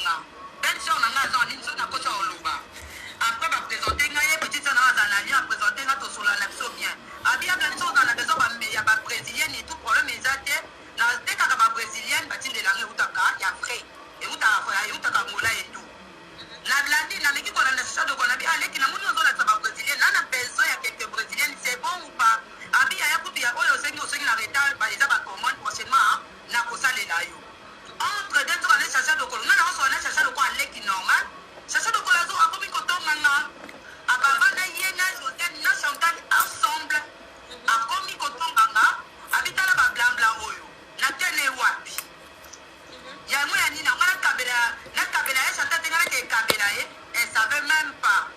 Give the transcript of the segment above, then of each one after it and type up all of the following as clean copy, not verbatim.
nga. Belle sœur na nga aza en ligne, soki nakoti akoloba. Après ba presenter nga ye, petite sœur na nga azala na Lyon, a presenter nga, tosolola na biso bien. Abi abla biso ozala na besoin ba ya ba brésilienne et tout, problème eza te. Natekaka ba brésilienne, batindela nga, eutaka ya vrai, eutaka Angola et tout. Nalandi, nameki kolanda Chacha Dokolo, nabi ah leki, namoni ozolakisa ba brésilienne, na besoin ya quelques brésilienne, c'est bon ou pas? Abi yaya kutu ya oyo osengi, osengi na retard, ba eza ba commande, prochainement nakosalela yo. Entre deux nzoka nde Chacha Dokolo, nga naosola na Chacha Dokolo aleki normal. Chacha Dokolo azo akomi kotonga nga, ababa na ye na Josiane na Chantal ensemble, akomi kotonga nga, abi tala ba blanc blanc oyo nakene wapi? Yango ya nini yango nakabela, nakabela ye Chantal te, nga nake kabela ye, elle savait même pas.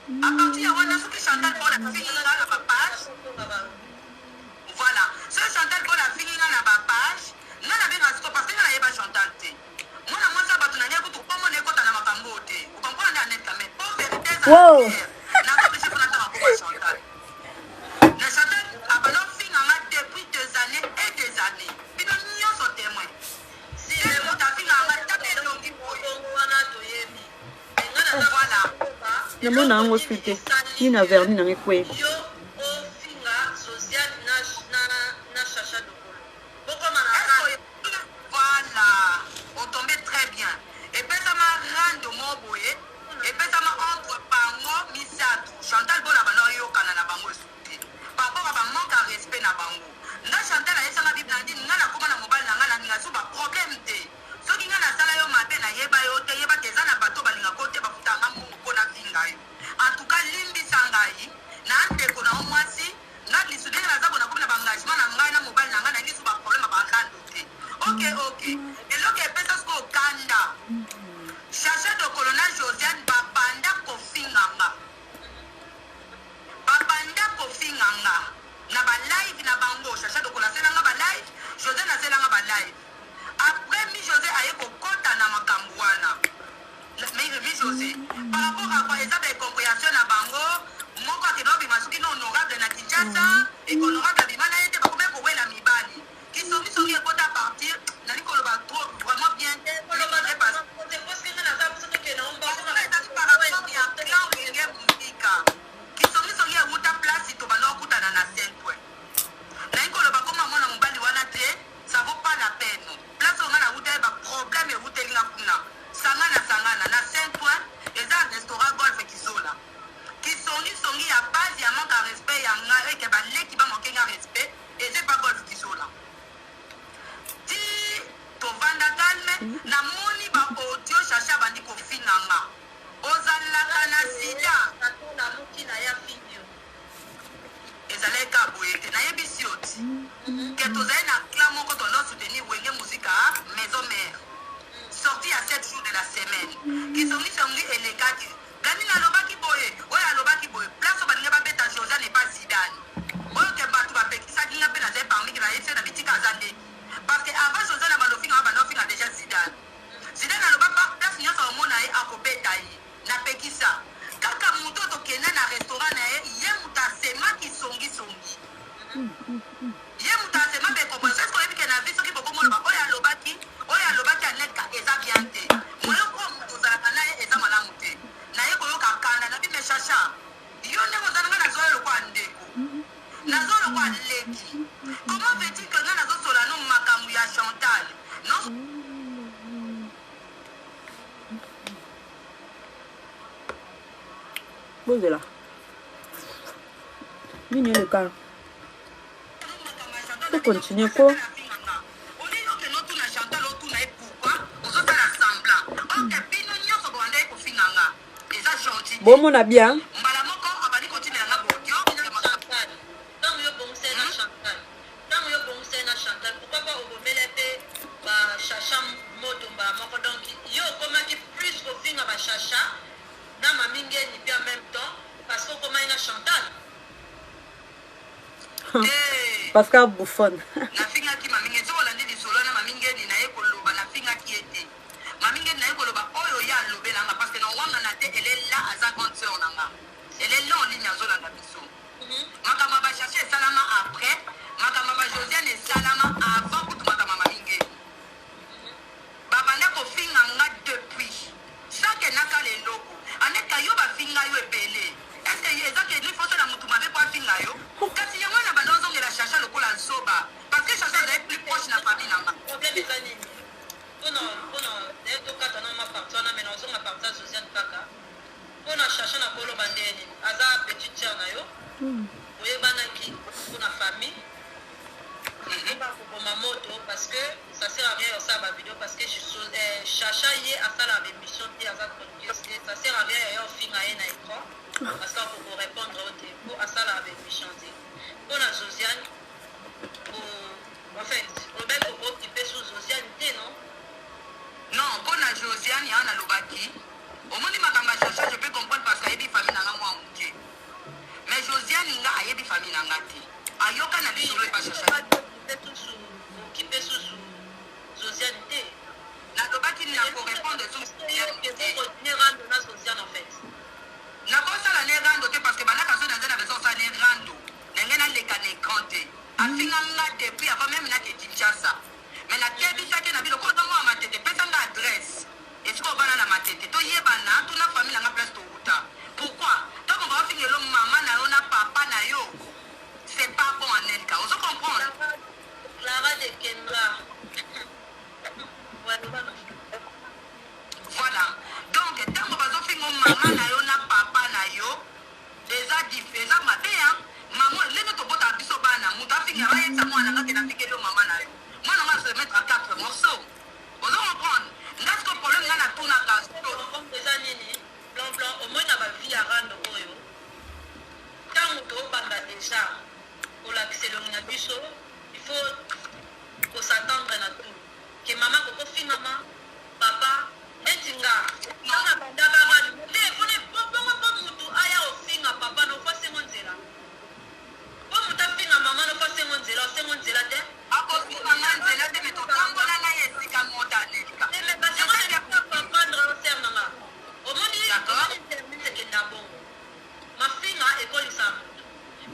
À partir ya wana, soki Chantal Paul afingi nga na ba page, voilà, soki Chantal Paul afingi nga na ba page, nga nabenga siko, parce que nga nayeba Chantal te, mwana mwasi ya bato na ngai kutu komona ekota na makambo oyo te. Okomprendre nde Annette quand même, po vérité ezala claire, naza obligé mpona ntanga koma Chantal na Chantal abanda ofinga nga depuis des années et des années, bino nyonso témoin. Te moto afinga nga tata elongi boye. Wana toyebi. Nga naza voilà. Namona yango su te ni na vernis nanga ekwei. Yo ofinga Josiane na Chacha Dokolo, bokoma na Est-ce que voilà, otombe très bien. Epesama rando moko boye, epesama entre bango misato. Chantal Bola banda oyokana na bango esu te par rapport à bamanque ya respect na bango. Nga Chantal ayesanga Bible na ndini, nga nakoma na mobali na nga, nalinga su baproblème te. Soki nga nasala yo mabe, nayeba yo te, yeba te eza na bato balingaka yo te, bafutaka mbongo mpo nafinga yo. En tout cas limbisa ngai na ndeko na yo mwasi. Nga lisu ndenge naza bo, nakomi na baengagement na ngai na mobali na ngai, nalingi su baproblème ya barando te. Ok, eloko epesa sikoyo kanda, Chacha Dokolo na Josiane babanda kofinga nga, babanda kofinga nga na balive na bango. Chacha Dokolo aselanga balive, Josiane aselanga balive. Après mi José aye kokɔta na makambo wana. Mi José, par rapport à quoi? Eza baincompréhension na bango moko, akende obima soki na honorable na Kinshasa, eke honorable abima na ye te, bakomi kowela mibali, kisongisongi ekota. Partir nali koloba trop vraiment bien te, ezali par rapport ya clan Wenge Musika. Kisongisongi ewuta place tobanda okutana na Saint-Ouen. Nayi koloba koma mwana mobali wana te, ça vaut pas la peine. Place oyo nga nawuta ye, baproblème ewuteli nga kuna, sangana sangana na Saint-Ouen, eza restaurant Golf Kizola. Kisongisongi ya base ya manque ya respect ya nga, eke baleki bamanke nga respect, eza epa Golf Kizola. Ti tovanda calme, namoni ba audio, Chacha abandi kofinga nga, ozalaka na sida. Namuki na ya fingi yo. Ezalaki kaka boye te, nayebisi yo ti ke tozali na clan moko, tondo soutenir Wenge Musika Maison Mère, sorti ya 7 jours de la semaine. Kisongisongi elekaki gani, nalobaki boye, oyo alobaki boye, place oyo balingi babeta Josiane epa Zidane, oyo ke bato bapekisaki nga mpe nazali parmi ke nayebisi na bitika aza ndeki, parce que avant Josiane abanda ofinga nga, banda ofinga déjà Zidane. Zidane aloba pa place nyonso omona ye akobeta ye. Napekisa kaka moto oyo tokende na restaurant na ye, ye moto asemaki songisongi, ye moto asema bekomprendre. Soki oyebi ke na vie, soki bokomoloba oyo alobaki, oyo alobaki Anetka eza bien te, moyo oyo moto ozalaka na ye eza malamu te. Naye koyoka kanda na bime. Chacha, yo ndenge oza na nga, nazwa yo lokwa ndeko, nazwa lokwa leki. Comment veux-tu que nga nazosola no makambo ya Chantal non? Bozela nini eleka, tocontinue ko. Oyoke notuna Chantal, otuna ye pourquoi ozosala semblant. Ok, bino nyonso bowandaki kofinga nga, eza gentil te. Bomona bien. Mbala moko abandi kotinela nga bodio. Chantal, ntango yo bongisai na Chantal, ntango yo bongisai na Chantal, pourquoi pas obomela mpe bachacha moto mbala moko? Donc yo okomaki plus kofinga bachacha na mami Ngeni mpe en même temps, parce que okomaki na Chantal. Pascal Buffon. Nafingaki mami Ngeni? Soki olandi lisolo wana, mami Ngeni naye koloba nafingaki ye te. Mami Ngeni naye koloba oyo ye alobelanga, parce que na owangana te, elela aza grande sœur na nga, elela en ligne azolanda biso. Makambo ya bachacha esalama après, makambo ya bajosiane esalama avant kutu makambo ya mami Ngeni. Babanda kofinga nga. Problème eza nini pona pona naye tokata na ma partie wana mais nazonga partie ya Josiane kaka pona Chacha na koloba ndenge nini aza petite sœur na yo boyebanaki pona famille oba koboma moto parce que ça sert à rien osala ba video parce que Chacha ye asala ba émission te aza chroniqueuse te, ça sert à rien ya yo ofinga ye na écran parce que ako répondre yo te po asala ba émission te. Pona Josiane en fait olobaki oko occupe sous Josiane te non? Non, pona Josiane yango nalobaki, omoni makambo ya Chacha je peux comprendre parce que ayebi famille na nga mwa muke, mais Josiane nga ayebi famille na nga te, ayoka na lisolo epa Chacha te. Okipe susu Josiane te. Nalobaki nako repondre sous Josiane te. Rando na Josiane en fait. Nakosala ne rando te parce que banda kaso naza na besoin osala ne rando na ngai naleka na ecran te. Afinga nga depuis avant meme nake Kinshasa. Mais nakebisaki ye na bino lokola oza mwana matete pesa nga adresse esika ovanda na matete toyebana tuna famille na nga place towuta. Pourquoi tango baofingelo mama na yo na papa na yo c'est pas bon Anelka ozo comprendre? Clara de Kendra. Voilà donc tango bazo fingo maman na yo na papa na yo eza dif eza mabe hein maman ndenge tobotaka biso bana mutu afinga bayebisa mwana nga ke nafingeli yo maman na yo mwana ngo ase mettre à quatre morceaux ozo comprendre nga siko problème nga natunaka eza nini blanc blanc omoni na ba vie ya rando oyo tango tobanda dejà kolakisa elongi na biso il faut ko s'attendre na tout ke mama koko fingama papa neti nga nga na bandaka rando te pone bongo po mutu aya ofinga papa no fo asengo nzela po mutu afinga mama no fo asengo nzela osengo nzela te. Akofinga nga nzela te mais totambola na ye esika moko te Anelka. Te mais kasi yango nalingi na comprendre yo sœur na nga omoni omoni internet ekenda bongo mafinga ekolisaka mutu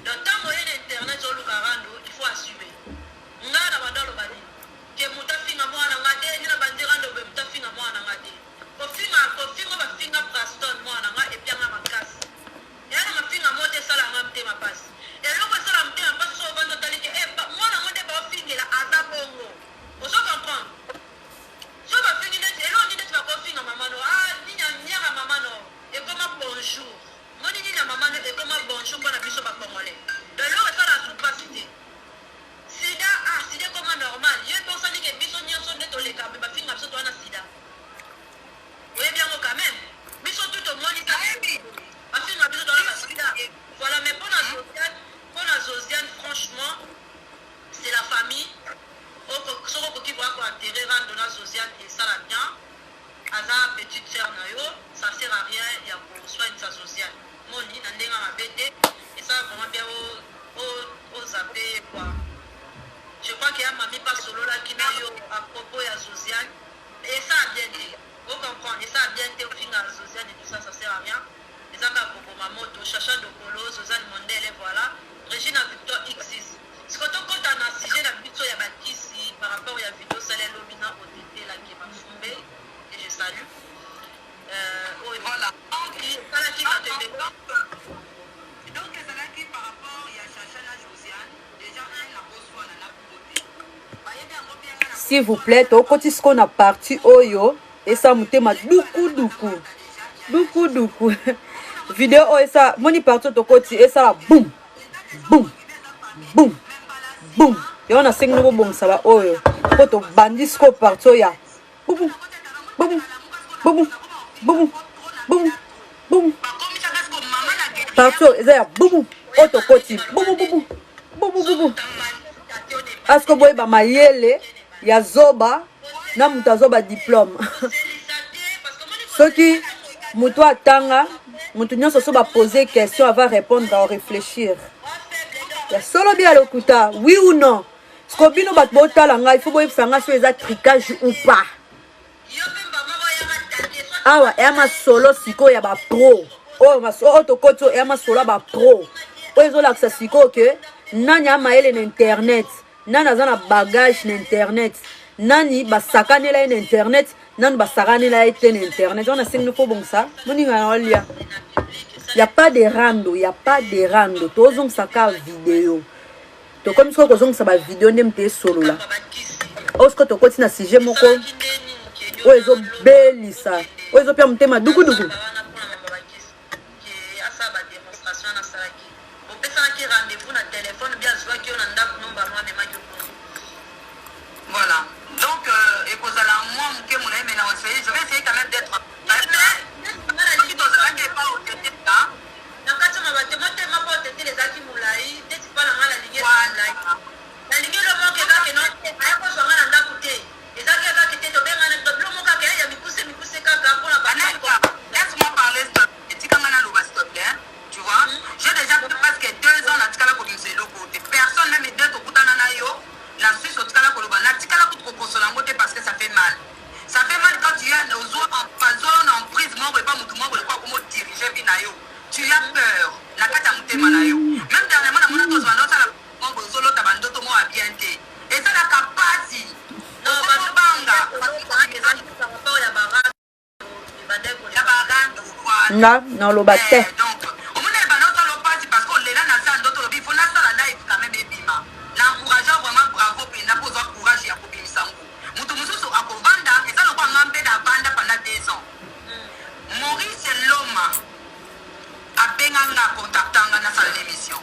donc tango oye na internet oluka rando il faut assumer nga na banda oloba nini ke mutu afinga mwana na nga te nde na bandi rando boye mutu afinga mwana na nga te kofinga kofinga oyo bafinga braston mwana na nga epia nga makasi eya na mafinga moko te esala nga motema pasi eloko esala motema pasi soki ovandi otali ke eh, mwana ngo nde baofingela aza bongo ozo comprendre soki bafingi neti eloko nini neti bakofinga mama no ah nini ya miaka mama no ekoma bonjour moni nini ya mama no ekoma bonjour mpo na biso ba congolais donc eloko esala su pasi te Sida ah sida ekoma normal yo obosani ke biso nioso nde toleka mais bafinga biso toza na sida oyebi yango quand meme biso tout tomoni Nayebi. bafinga biso toza na sida voilà mais pona Josiane pona Josiane franchement c'est la famille oko soki okoki koya ko enterrer rando na Josiane esala bien aza petite sœur na yo ça sert à rien ya ko soignisa Josiane moni na ndenge ya mabe te esala vraiment bien o o zappe ye quoi je crois que ya mami pe asololaki na yo à propos ya Josiane esala bien te o comprendre esala bien te ofinga Josiane et tout ça ça sert à rien eza kaka koboma moto Chacha Dokolo Josiane Mondele voilà Regina Victor X6 sikoyo tokota na sujet na biso ya bakisi par rapport ya video osali ya lobi na Odete Lake Mafumbe et je salue euh, oyo Voilà. esalaki bato ebele. Donc ezalaki par rapport ya Chacha na Josiane dejà un nakoswana na Bobo te bayebi yango bien nga na S'il vous plaît, tokoti sikoyo na partie oyo esa motema dukuduku dukuduku video oyo esa moni partie oyo tokoti esala boum boum boum boum yango nasengi no bobongisa baoyo mpo tobandi sikoyo partie oyo ya bubu bubu bubu bubu bubu bubu partie oyo eza ya bubu oyo tokoti bubu bubu bubu bubu asko boyeba mayele ya zoba na moto azoba diplome soki moto atanga moto nyonso so bapose question ava répondre ao réfléchir ya solo bi ya lokuta oui ou non siko bino bato botala ngai fo boyebisa ngai so eza tricage ou pas awa eya masolo sikoyo ya bapro oyo oyo tokoti oyo eya masolo ya bapro oyo ezolakisa sikoyo ke nani amayele na internet nani aza na bagage na internet nani basakanela ye na internet nani basakanela ye te na internet wana asengi nofo obongisa moninga na olia ya pas de rando ya pas de rando tozongisa ka video tokomi sikoyo kozongisa bavideo nde moto esolola. Oyo sikoyo tokoti na sujet moko oyo ezobelisa, oyo ezopia motema dukuduku. Voilà. Donc, ekozala mwa moke molai, mais na essayer, je vais essayer quand même d'être soki tozalaki epa otetela. Na kati ya mabate motema mpo otetela ezalaki molai neti mpa na ngai nalingi eza molai, nalingi elo moko eza ke no te aya kozwa ngai na ndako te, ezalaki kaka te tobengana bilo moko kaka ya mikuse mikuse kaka mpona. Anelka, laisse-moi parler, s'il te plaît. Tika nga naloba, s'il te plaît. Tu vois, j'ai déjà fait presque 2 ans natikala kobimisa eloko te. Personne, même deux tokutana na yo na Suisse, otikala koloba natikala kutu kokosola yango te, parce que ça fait mal. Ça fait mal quand tu es ozwa bazwa yo na emprise moko epa motu moko lekwa komo diriger vie na yo. Tu as peur na kati ya motema na yo. Même dernièrement namona tozwa ndosala moko, ozolota bandoto moko ya bien te, esalaka pasi, okobanga. Ya barando. Ya barando, voilà. Nga naloba te. Donc omoni ebanda osala opasi parce que olela na sa ndoto, olobi faut nasala live quand même ebima. Na encourage vraiment, bravo mpenza mpo ozwa courage ya kobimisa ngo. Moto mosusu akovanda eza lokwa nga mpe navanda pendant 2 ans. Maurice Loma abenga nga, contacta nga, nasala na émission.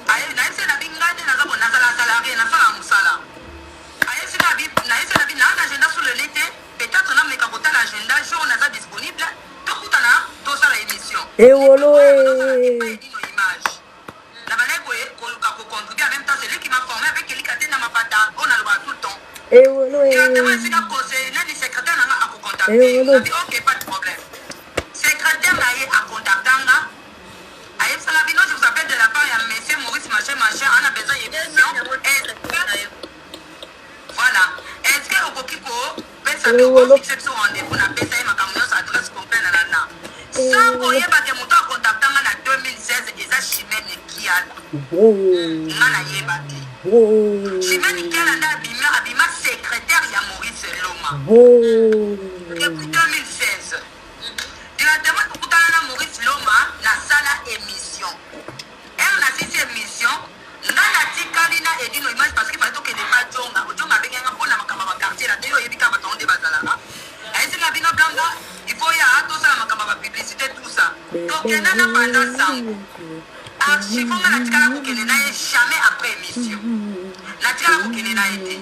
Nayebisi na bi nga nde naza bo nazala salarié, nasala mosala. Ayebisi nga, nayebisi na bi naa na agenda sous le nez te, peut-être nameka kotala agenda, jour naza disponible tokutana tosala émission. Ewolo e. Edino Image na bandaki koluka kocontribuer. En même temps, c'est lui qui m'a formé avec Elika te na mapata oyo nalobaka tout le temps. Ewolo. Directement E. esika conseiller nani, secrétaire nanga akocontacte. Ewolo. Nabi ok, pas de problème. Secrétaire na ye acontactanga, ayebisanga bino: je vous appelle de la part ya monsieur Maurice machin machin, ana besoin ya émission. Est-ce que, voilà, est-ce que okoki kopesa mpe Ewolo. okofixe biso rendez-vous? Napesa ye makambo nyonso, adresse complet na nana, sans koyeba ke moto acontactanga na 2016 eza Chimene Kiala. Nga nayeba te. Chimene Kiala nde abima secrétaire ya Maurice Loma depuis 2016. Directement tokutana na Maurice Loma, nasala émission. Ere nasisi émission, nga natikali na Edino Image parce que fallait tokende pa Jonga. Ojonga abengenga mpona makambo ya baquartier na te. Yo oyebi kaka bato yango nde bazalaka. Ayesinga bino blanga, il faut ya tosala makambo ya bapublicité, tout ça. Tokenda na panza sango archivo. Nga natikala kokende na ye jamais après émission, natikala kokende na ye te.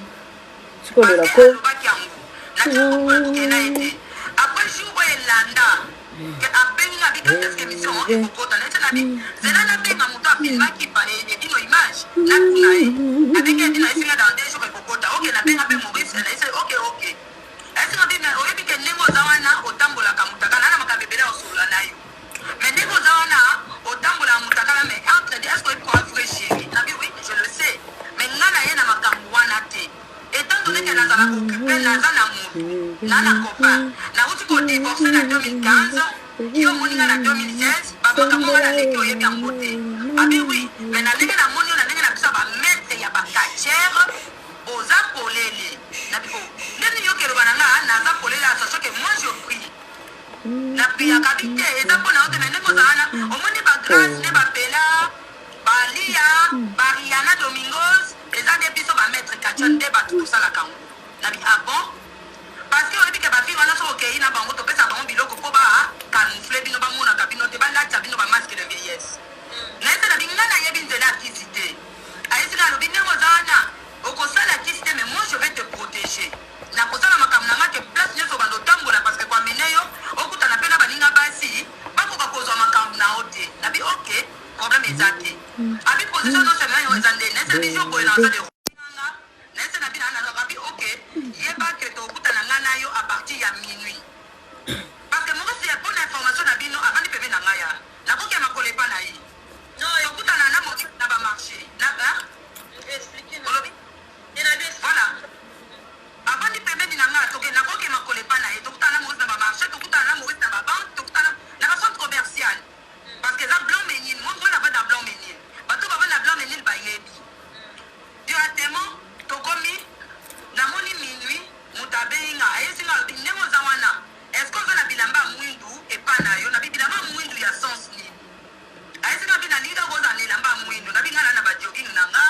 Sikolela ko. Alobaki yango, natikala kokende na ye te. Après jour oyo elanda ke abengi nga, bika est-ce que émission ekokota? Nayesi na bi zela nabenga moto afilmaki Edino Image, natuna ye. Abengi Edino, ayesi nga dans 2 jours ekokota. Ok, nabenga mpe Maurice, nayesi ok. Ayesi nga bi me oyebi ke ndenge oza wana otambolaka mutakala na makambo ebele osolola na yo, mais ndenge oza wana otambolaka mutakala, mais entre deux, est ce que oyebi koa vrai chéri? Nabi oui, je le sais, mais nga na ye na makambo wana te, étant donné ke nazala occupé, naza na motu na copain, nauti kodivorce na 2015. Yo omoni nga na 2016, bamakambo nga naleki oyebi yango te. Abi oui, mais na ndenge namoni yo, na ndenge na biso ya bamaître ya bacatcheur, oza polele. Nabi o nde nini yokeloba na nga naza polele, sachant que moi je prie, napriaka bi te eza mpo na yo te, mais ndenge oza wana omoni bagrâce nde bapela balia bariana Domingos, eza nde biso bamaître catcheur nde bato tosalaka yango. Nabi ah bon, parce que oyebi ke bafille wana soki okei na bango, topesa bango biloko mpo bacamoufle bino, bamonaka bino te, balatisa bino bamasque de vieillesse. Nayese na bi nga nayebi nzela ya kisi te. Ayesi nga, alobi ndenge oza wana okosala kisi te, mais moi je vais te protéger, nakosala makambo na nga ke place nyonso obanda otambola, parce que koamene yo okutana mpe na baninga basi bakoka kozwa makambo na yo te. Nabi ok, problème eza te. Abi position nyonso na yo eza nde nayese bi jour boye naza de nayese na bi na abi ok, yeba ke tokutana nga na yo à partir ya minuit, parce que Maurice, ya mpona information na bino, avandi pembe na ngai ya nakoki ya makolo epa na ye. Tokutana na Maurice na bamarché na olobi voilà, avandi pembeni na nga, toke nakoki makolo epa na ye. Tokutana na Maurice na bamarché, tokutana na Maurice na babanque, tokutana na bacentre commercial, parce que eza Blanc Ménil. Mo mwana avandi na Blanc Ménil, bato bavandi na Blanc Ménil bayebi. Directement tokomi, namoni minuit moto abengi nga, ayesi nga, alobi ndenge oza wana, est ce que oza na bilamba ya mwindu epa na yo? Nabi bilamba ya mwindu ya sens nini? Ayesi nga bi nalingi kaka ozala na elamba ya mwindu. Nabi nga na na bajogging na nga,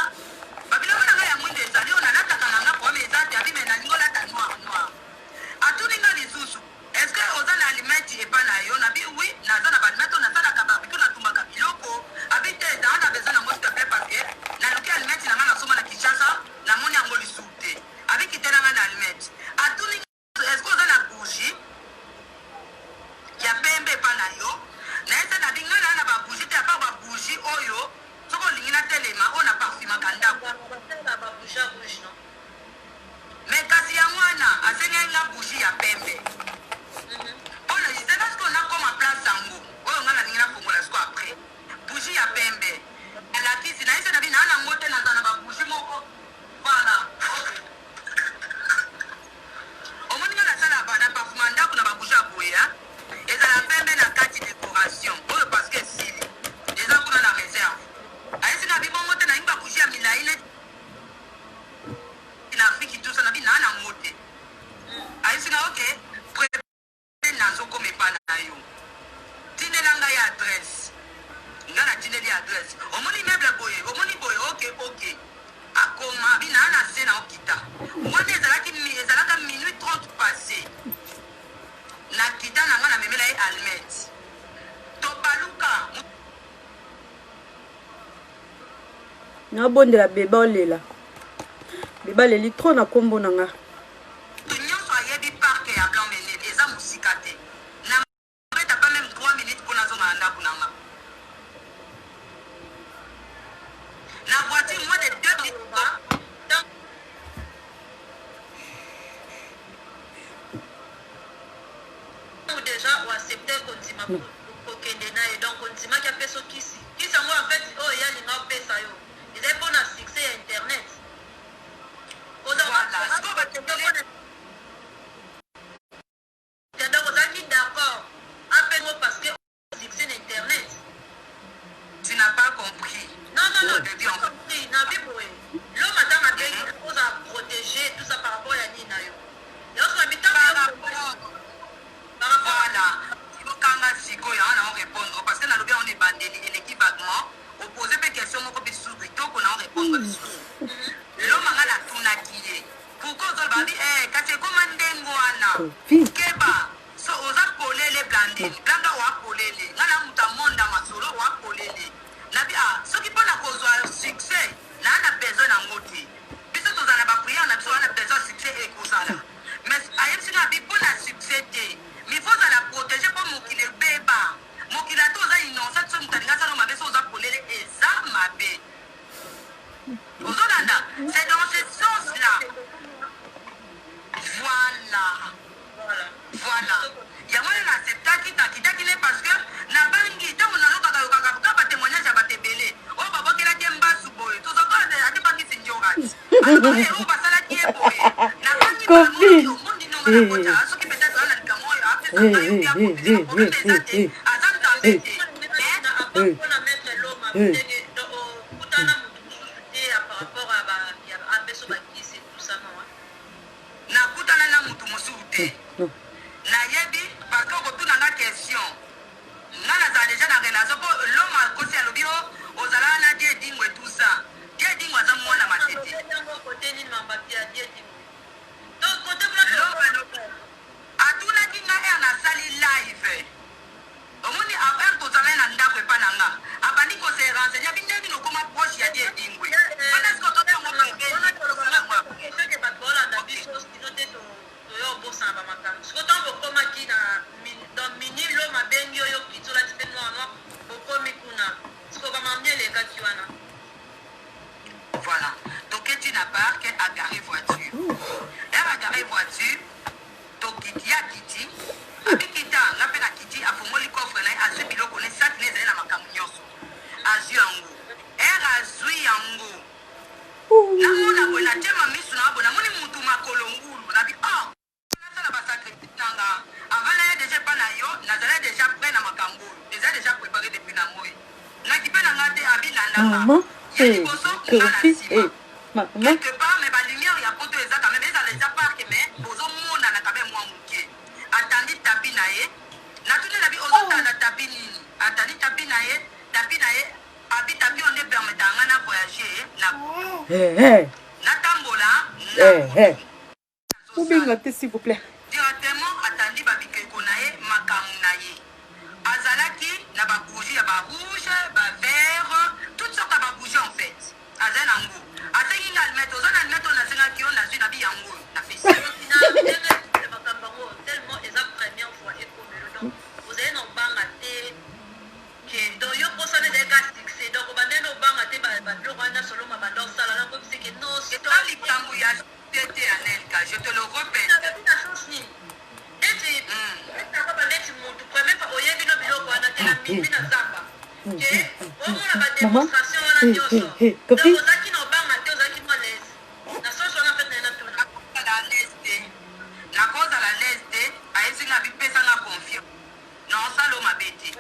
babilamba na ngai ya mwindu ezali oyo nalataka na nga, problème eza te. Abi Nabondela bebe olela. Bebe aleli trop na kombo na nga. Mutu nionso ayebi parc ya Blanc Menil eza musika te. Na beta pas meme 3 minutes po nazonga na ndaku na nga. Na voiture moins de 2 minutes. Tango dejà o accepter kondima kokende na ye donc ondimaki apesa yo kisi kisi yango en fait oyo ye alinga apesa yo ezali pona succès ya internet Voilà, sikoyo bato ebele donc ozalaki d'accord apengo parce que succès na internet. Tu n'as pas compris. Non non non, Au début, j'ai compris. Na bi boye. L'homme atanga abengi ozala protéger tout ça par rapport ya nini na yo. Yango soki na Par rapport par rapport voilà. Yokanga sikoyo yango na répondre parce que nalobi yango na ebandeli eleki vaguement opose mpe question moko mpe lisusu kitoko na répondre lisusu. Loma nga natunaki ye pourquoi ozoloba bi eh, kasi ekoma ndenge wana Kofi. keba So oza polele Blandine blanda oa polele nga na mutu ya monde ya masolo oa polele na bi ah soki pona kozua succès naa na besoin na ngo te biso tozala na ba prière na biso oa na besoin ya succès ekozala mais ayebisi nga abi pona succès te mais faut ozala protege po mokili ebeba mokili ata oza innocent soki mutu alingi asala yo mabe soki oza polele eza mabe ozolanda c'est dans ce sens là voilà. Voilà yango nde na acceptaki na kitaki ne parce que na bangi tango na yokaka yokaka kaka ba temoignage ya bato ebele oyo ba bwakelaki ye mbasu boye tozwa to ate bakisi ndjora aloba eh oyo basalaki ye boye na bangi mbala moko Kofi. omondi nonga na kota soki peut-être aza na likambo oyo apesa ngai obi akopesa nga problème eza te aza nzambe te mais na part mpona maître Loma ndenge okutana mutu mosusu te par rapport ya apeso bakisi tout ça non Nakutana na mutu mosusu te. Nayebi parce que okotuna nga question. Nga nazala dejà na relation po Loma akosi alobi oh ozalaka na Die Edingwe tout ça. Die Edingwe aza mwana Matete. Loma alobi atunaki nga heure nasali live. Omoni heure tozalaki na ndaku epa na nga abandi ko se renseigner abi ndenge nini okoma proche ya Die Edingwe wana sikoyo totia yango pembeni tosala yango après. Soki bato baolanda biso sino te toya obosana bamakambo sikoyo ntango bokomaki na dans mini loma abengi yo yo kiti olati mpe noir noir bokomi kuna sikoyo bamamni elekaki wana. Voilà toketi na parc a gare voiture heure a gare voiture Tokiti, ye akiti, abi kita, nga pe nakiti, afongoli coffre na ye, azui biloko ne, sac ne ezali na makambo nionso, azui yango, heure azui yango, namona boye, natie ma misu na nga boye, namoni mutu makolo ngulu, nabi oh! Nasala ba sacrifice na nga, avant naya dejà epa na yo, nazalaki dejà pret na makambo oyo, eza dejà prepare depuis na moyi, nakipe na nga te, abi landa nga, Maman, ye eh, liboso, nga na Kofi, sima. eh, maman. Quelque part mais ba lumière ya poto eza quand même ezala eza parc mais bozo monana quand même mua muke. Atandi tapis na ye natuni na bi ozo tanda tapis nini? Atandi tapis na ye tapis na ye abi tapis oyo nde permetaka nga na voyager na butu Eh, eh, natambola na eh, eh. butu. Bobenga te s'il vous plaît. Directement atandi ba bikeko na ye makambu na ye. Azalaki na ba bougies ya ba rouge, ba vert, toutes sortes ya ba bougies en fait. Azali na ngo. Asengi nga allumette, oza na allumette oyo nasengaki yo? Nazui nabi yango oyo napesi yo. Soki na ndenge ya makambo yango tellement eza première fois ekomelo donc ozali na obanga te ke donc yo posa na ezali ka succès donc obandaki na obanga te ba biloko wana nyonso oloma banda osala na koyebisa ke non Eza likambo ya succès te Anelka, je te le repète. Nalobi na sens nini neti neti neti mutu premier fois oyebi no biloko wana te na minuit na zamba ke omona ba Maman, démonstration wana eh, nyonso eh, eh, donc Kofi. ozalaki na obanga te ozalaki mwa l'aise na sens wana mpe na tuna. Nakozala à l'aise te, nakozala à l'aise te, ayebisi nga bipesa nga confiance. Naosala yo mabe te.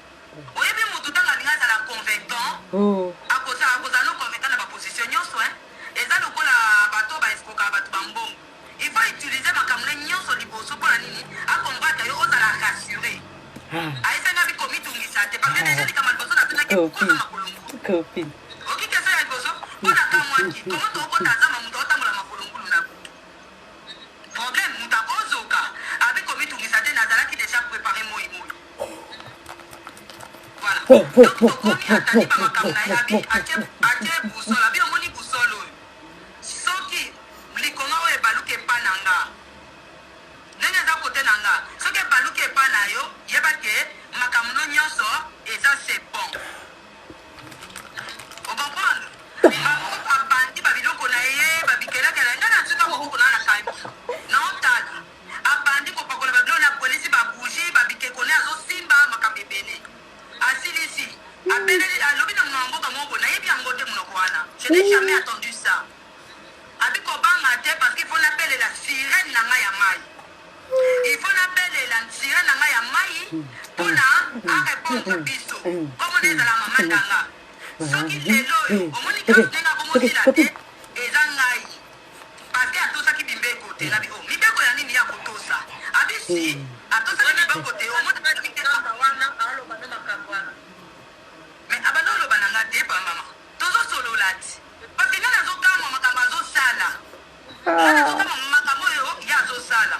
Oyebi mutu tango alingi azala convaincant, Oh. akozala akozala no convaincant na ba position nyonso hein. Eza lokola bato oyo ba escrokaka bato ba mbongo. Il faut utiliser makambo ne nyonso liboso pona nini a comprendre yo ozala rassurer. Ah. Ayebisa nga bi komitungisa te parce que dejà likambo ya liboso natunaki pourquoi Kofi. oza makolo ngulu. Kofi. Oki question ya liboso po nakamwaki comment tokokota zamba mutu aotambola makolo ngulu na butu. Problème mutu akozoka abi komitungisa te nazalaki dejà prepare moi moi. Voilà. Donc tokomi atandi ba makambo na ye abi atie atie boussole abi omoni. na nga soki ebaluki epa na yo yeba ke makambo no nyonso eza c'est bon. Ocomprendre? Moko abandi ba biloko na ye ba bikelakela nga na suka maboko na na kangi naotala abandi kopakola ba biloko na polisi ba bougie ba bikeko ne azosimba makambo ebele asilisi abeleli alobi na monoko ya mboka moko boye nayebi yango te monoko wana je n'ai jamais attendu ça. Abi kobanga te parce qu'il faut nabelela sirène na ngai ya mayi. Il faut nabelela sirène na ngai ya mayi pona a répondre biso. Kombo na ezala mama ndanga. Soki lelo oyo omoni grâce ndenge akomosila te eza ngai. Parce que atosaki bimbeko te. Nabi oh mibeko ya nini ye akotosa? Abi si atosaki mibeko te omoni te wana aloba no makambo wana. Mais abanda oloba na nga te pa mama. Tozo solola ti. Parce que nga nazo kamwa makambo azo sala. Nga nazo kamwa makambo oyo ye azo sala.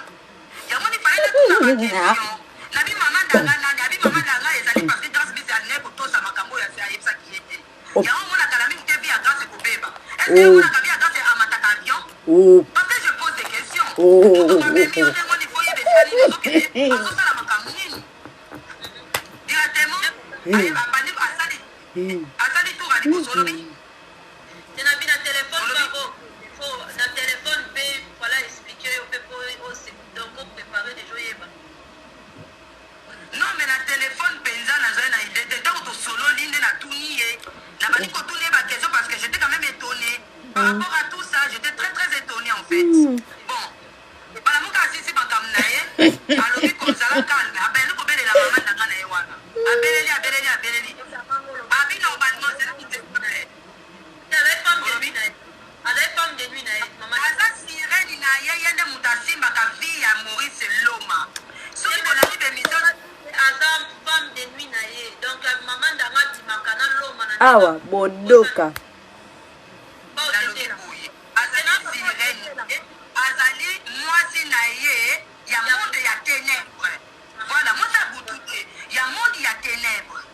Yango ni fallait natuna ba question. Nabi mama ndanga nani? Abi mama ndanga ezali parce que Grace Bizi alingaki kotosa makambo oyo ayebisaki ye te. Yango omona kala mingi te vie ya Grace ekobeba. Est-ce que omonaka vie ya Grace amataka avion? Parce que je pose des questions. Moto bamemi yo ndenge wana il faut oyeba esika nini ozokende, azosala makambo nini? Directement abandi asali Asali tour ya liboso olobi. Te na bi na telephone pa ko faut na telephone pe fallait expliquer yo pe po donc o preparer dejà oyeba. Non mais na telephone penza nazali na idee te tango tosololi nde natuni ye nabandi kotuna ye ba question parce que j'etais quand même etonne par rapport à tout ça j'etais très très etonne en fait bon mbala moko asisi makambo na ye alobi kozala calme abandi kobelela mama ndanga na ye wana abeleli abeleli abeleli abi normalement zela kiteko na ye Azali femme de nuit na ye mama. Aza sirène na ye ye nde mutu asimbaka vie ya Maurice Loma soki bolandi ba emission. Aza femme de nuit na ye donc maman ndanga abimaka na Loma na Awa bodoka. Nalobi boye azali sirène azali mwasi na ye ya monde ya tenèbres voilà mwasi ya butu te ya monde ya tenèbres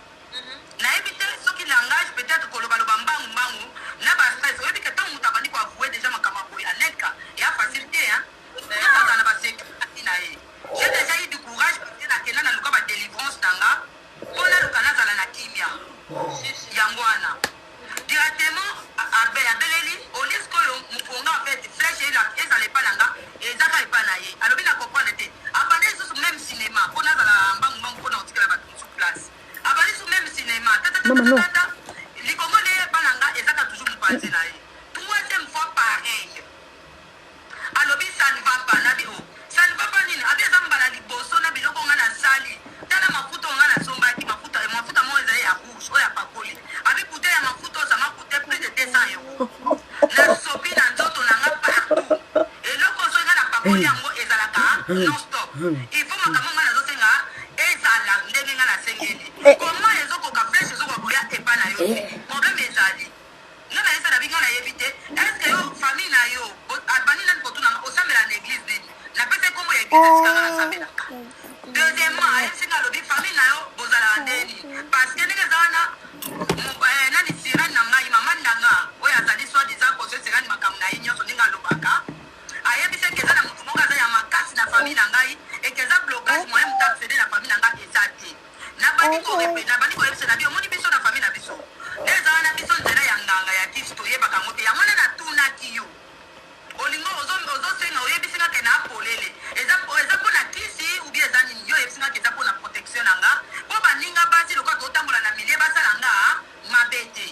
Nayebi te soki langage peut etre koloba loba mbangu mbangu na ba stress oyebi ke tango mutu abandi ko avouer dejà makambo ya boye Anelka eya facile te hein mutu azala na ba secret na vie na ye j'ai dejà eu du courage parce que nakenda na luka ba delivrance na nga po naluka nazala na kimia yango wana Directement abe abeleli au lieu sikoyo mukonga en fait flèche ezala epa na nga eza kaka epa na ye alobi na comprendre te abandi lisusu meme cinema po nazala mbangu mbangu pona kotikela batu mosusu place abandi lisusu meme cinema tatatatata likongo nde epa na nga eza kaka toujours mupanzi na ye troisième fois pareil Alobi ça ne va pas nabi oh ça ne va pas nini abi eza mbala liboso na biloko nga nasali tala mafuta oyo nga nasombaki mafuta mafuta moko ezali ya rouge oyo apakoli abi bouteille ya mafuta oyo ça m'a coute plus de 200 euros nasopi na nzoto na nga partout eloko oyo soki nga napakoli yango ezalaka non stop il faut makambo nga nazosenga ezala ndenge nga nasengeli comment ezokoka flèche ezokoka koya epa na yo te problème ezali Nga na yesa na bi nga na yebi te est ce que yo famille na yo abandi nani kotuna nga osambela na eglise nini na pesa ye kombo ya eglise esika nga na sambelaka deuxièmement ayebisi nga alobi famille na yo bozalaka ndenge nini parce que ndenge eza wana eh, nani sirène na ngai mama ndanga oyo azali soit disant conseil sirène makambo na ye nyonso ndenge alobaka ayebisi eke eza na motu moko aza ya makasi na famille na ngai eke eza blocage moyen moto accede na famille na ngai eza te Nabandi ko repe nabandi koyebisa na bi omoni biso na famille na biso nde eza wana biso nzela ya nganga ya kisi toyebaka yango te yango nde natunaki yo olingo ozo ozosenga oyebisi nga ke na polele eza eza mpo na kisi ou bien eza nini yo oyebisi nga ke eza mpo na protection na nga mpo baninga basi lokola totambola na milieu basala nga mabe te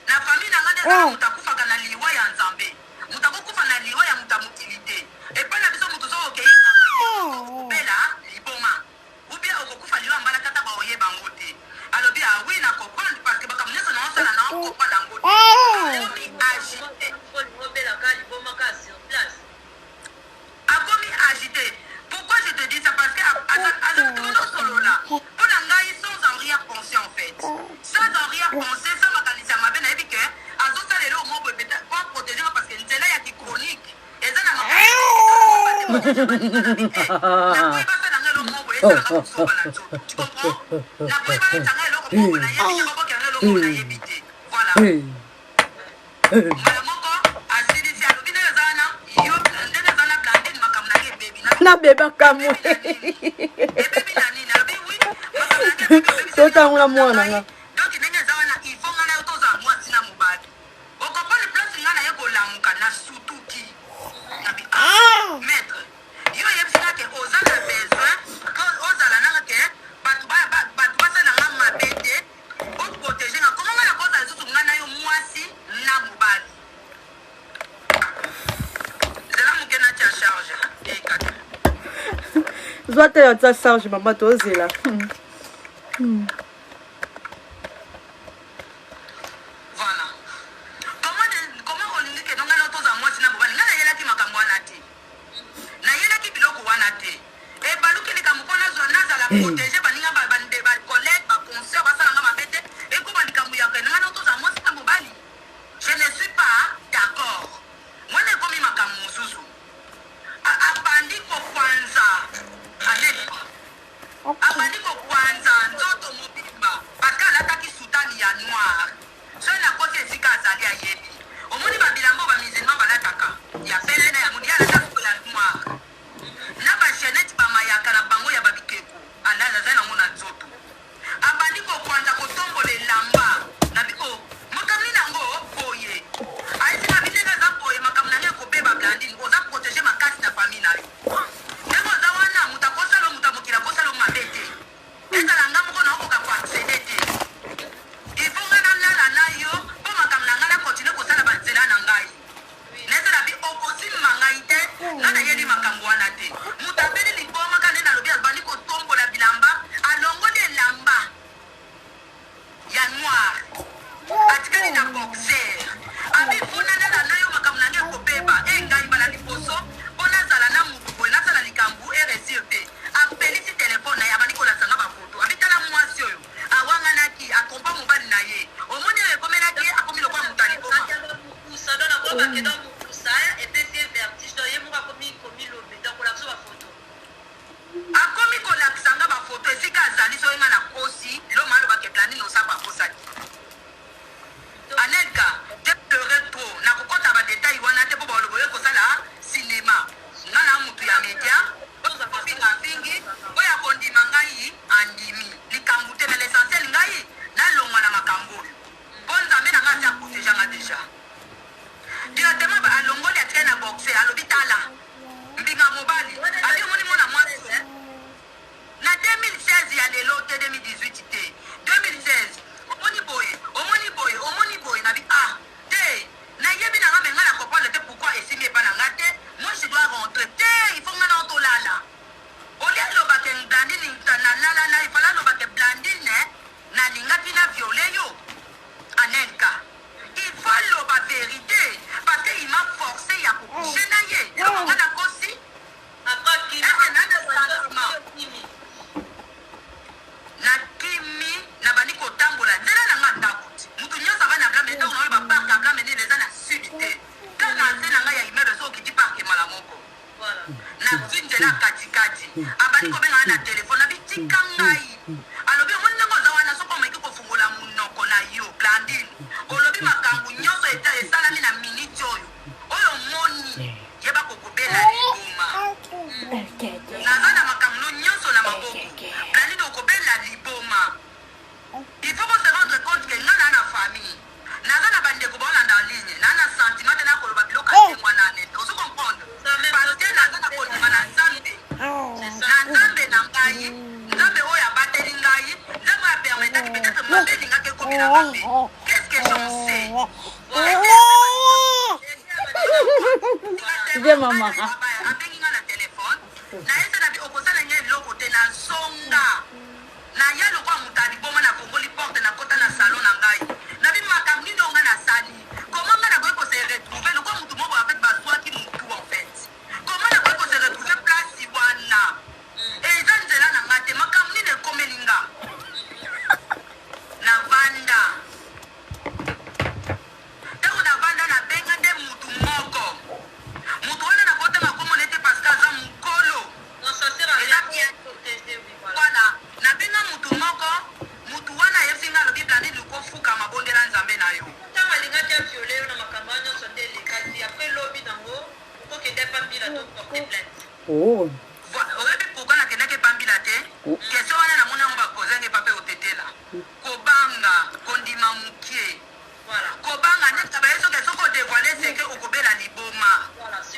na famille na nga nde ezala moto akufaka na liwa ya nzambe moto akokufa na liwa ya moto ya mokili te epai na biso moto soki okei nganga okobela liboma Ou bien okokufa liwa mbalakata ba oyeba yango te. Alobi ah oui na comprendre parce que makambo nionso nao sala nao comprendre yango te. Akomi agite. Akomi agite. Pourquoi je te dis ça parce que aza tobanda osolola mpo na ngai sans en rien penser en fait. Sans en rien penser sans makanisi ya mabe nayebi que azosala eloko moko boye peut-être po a proteger nga parce que nzela ya ki chronique eza na mbala moko asilisi alobi ndenge eza wana yo ndenge eza na blandine makambo na ye ebebi. Na bebe akamwe. Ebebi na nini? Alobi oui, makambo na ngai ebebi, obebisi Totango na mwana nga. Donc ndenge eza wana, il faut ngai na yo tozala mwasi na mobali. Okomprendre place ngai naye kolamuka na sutuki. Nabi ah, maître, yo oyebisi nga ke oza na besoin to ozala nanga ke bato ba, ba, bato basala nga mabe te, oprotege nga. Comment ngai nakozala lisusu ngai na yo mwasi na mobali? Zela moke natia charge ekata. Zwa te ya tia charge mama tozela. Voilà. Comment de, comment olingi ke ngai na tozala mwasi na mobali? Ngai nayelaki makambo wana te. Nayelaki biloko wana te. Ebaluki likambo mpo nazwa nazala protege baninga ba ba ba collègue ba consœur basala nga mabe te. Ekoma likambo ya ke ngai na tozala mwasi na mobali. Je ne suis pas d'accord. Wana ekomi makambo mosusu. Abandi kokwanza Annette. Abandi kokwanza nzoto mobimba parce que alataki soutane ya noir. Soki nakoti esika azali ayebi. Omoni ba bilamba oyo ba musulman balataka ya pembe na ya mwindu, ye alata sikoyo ya noir. Na ba chainette ba mayaka na bango ya ba bikeko azali nango na nzoto. Abandi kokwanza kotombola elamba na bi oh makambo nini yango boye ayebisi nga bi ndenge aza boye makambo na nga ekobeba Blandine oza protege makasi na famille na yo ndenge oza wana moto akosala yo moto ya mokili akosala yo mabe te ezala nga moko naokoka ko acceder te il faut nga nalala na yo mpo makambo na nga na continue kosala ba nzela na ngai Naza bi okosimba ngai te nga nayeli makambo wana te moto abeli liboma kaka nde nalobi abandi kotombola bilamba alongoli elamba ya noir atikali na boxer abi mpo nalala na yo makambo na ngai ekobeba e ngai mbala liboso mpo nazala na motu boye nasala likambo eresir te apelisi telefone na ye abandi kolakisa nga bafoto abi tala mwasi oyo awanganaki atrompa mobali na ye omoni oyo ekomelaki ye akomi lokola moto ya liboma. Mukusa donc nakoyeba ke donc mukusa epesi ye vertige donc ye moko akomi komilobe donc kolakisa ba photo. Akomi kolakisa nga ba photo esika azali soki nga nakosi loma aloba ke Blandine Osako akosaki Anelka j'ai pleure trop nakokota ba detail wana te po baloba oye kosala cinema nga na mutu ya media oyo akofinga afingi oyo akondima ngai andimi likambu te mais l'essentiel ngai nalongwa na makambu oyo. Po nzambe na nga asi a proteger nga dejà. Directement ba alongoli atikali na boxer alobi tala mbinga mobali abi omoni mwana mwasi oyo na 2016 ya lelo te 2018 te 2016 omoni boye omoni boye omoni boye nabi ah te nayebi na nga mais nga na comprendre te pourquoi esimbi epa na nga te moi je dois rentrer te il faut nga na tolala olie aloba ke Blandine nalala na il fallait aloba ke Blandine Nalingaki na viole yo Anelka il faut aloba verite parce que il m'a force ya ko couche na ye eloko nga nakosi est ce que na na sentiment nakimi nabandi kotambola nzela na nga ndako ti mutu nyonso avandi na Blamene ntango naoyo baparke ya Blamene eza na sud te kaka na nse na ngai ya immeuble soki okiti parke mbala moko Nazwi nzela ya katikati. Abandi kobenga ngai na telefone. Nabi, Tika ngai. Alobi, Omoni ndenge oza wana, soki omeki kofungola monoko na yo, Blandine, olobi makambo nyonso esalami na miniti oyo. Oyo omoni, yeba kokobela liboma. Naza na makambo no nyonso na maboko. Blandine, okobela liboma. Il faut bo se rendre compte que nga naa na famille. Naza na ba ndeko bao landa en ligne. Naa na sentiment te naya koloba biloko ya ndenge wana net. Ozo comprendre? Parce que naza na kondima na Nzambe. Na Nzambe na ngai, Nzambe oyo abateli ngai, Nzambe oyo a permettaki peut-etre mabe elingaki ekomela nga pe. Qu'est-ce que j'en sais? Viens maman. Abengi nga na telephone. Nayebisa na bi okosala nga eloko te na zonga. Naya lokola moto ya liboma na fongoli porte na kota na salon na ngai na bi makambo nini oyo ngai na sali comment ngai nakoki ko se retrouver lokola moto moko boye en fait bazuaki mutu en fait comment nakoki ko se retrouver place wana eza nzela na ngai te makambo nini ekomeli nga na vanda tango na vanda na benga nde mutu moko mutu wana nakotanga kombo na ye te parce que aza mukolo eza bien Voilà na benga mutu moko mutu wana ayebisi nga alobi Blandine luka ofukama bondela nzambe na yo. Tango alingaki a viole yo na makambo wana nionso nde elekaki après lobi nango oko kende epa mbila to porter plainte. Oh. Question wana namoni yango bapoze nge pape otetela. Kobanga, kondima mukie. Kobanga nde baye soki soki odevoile seke okobela liboma.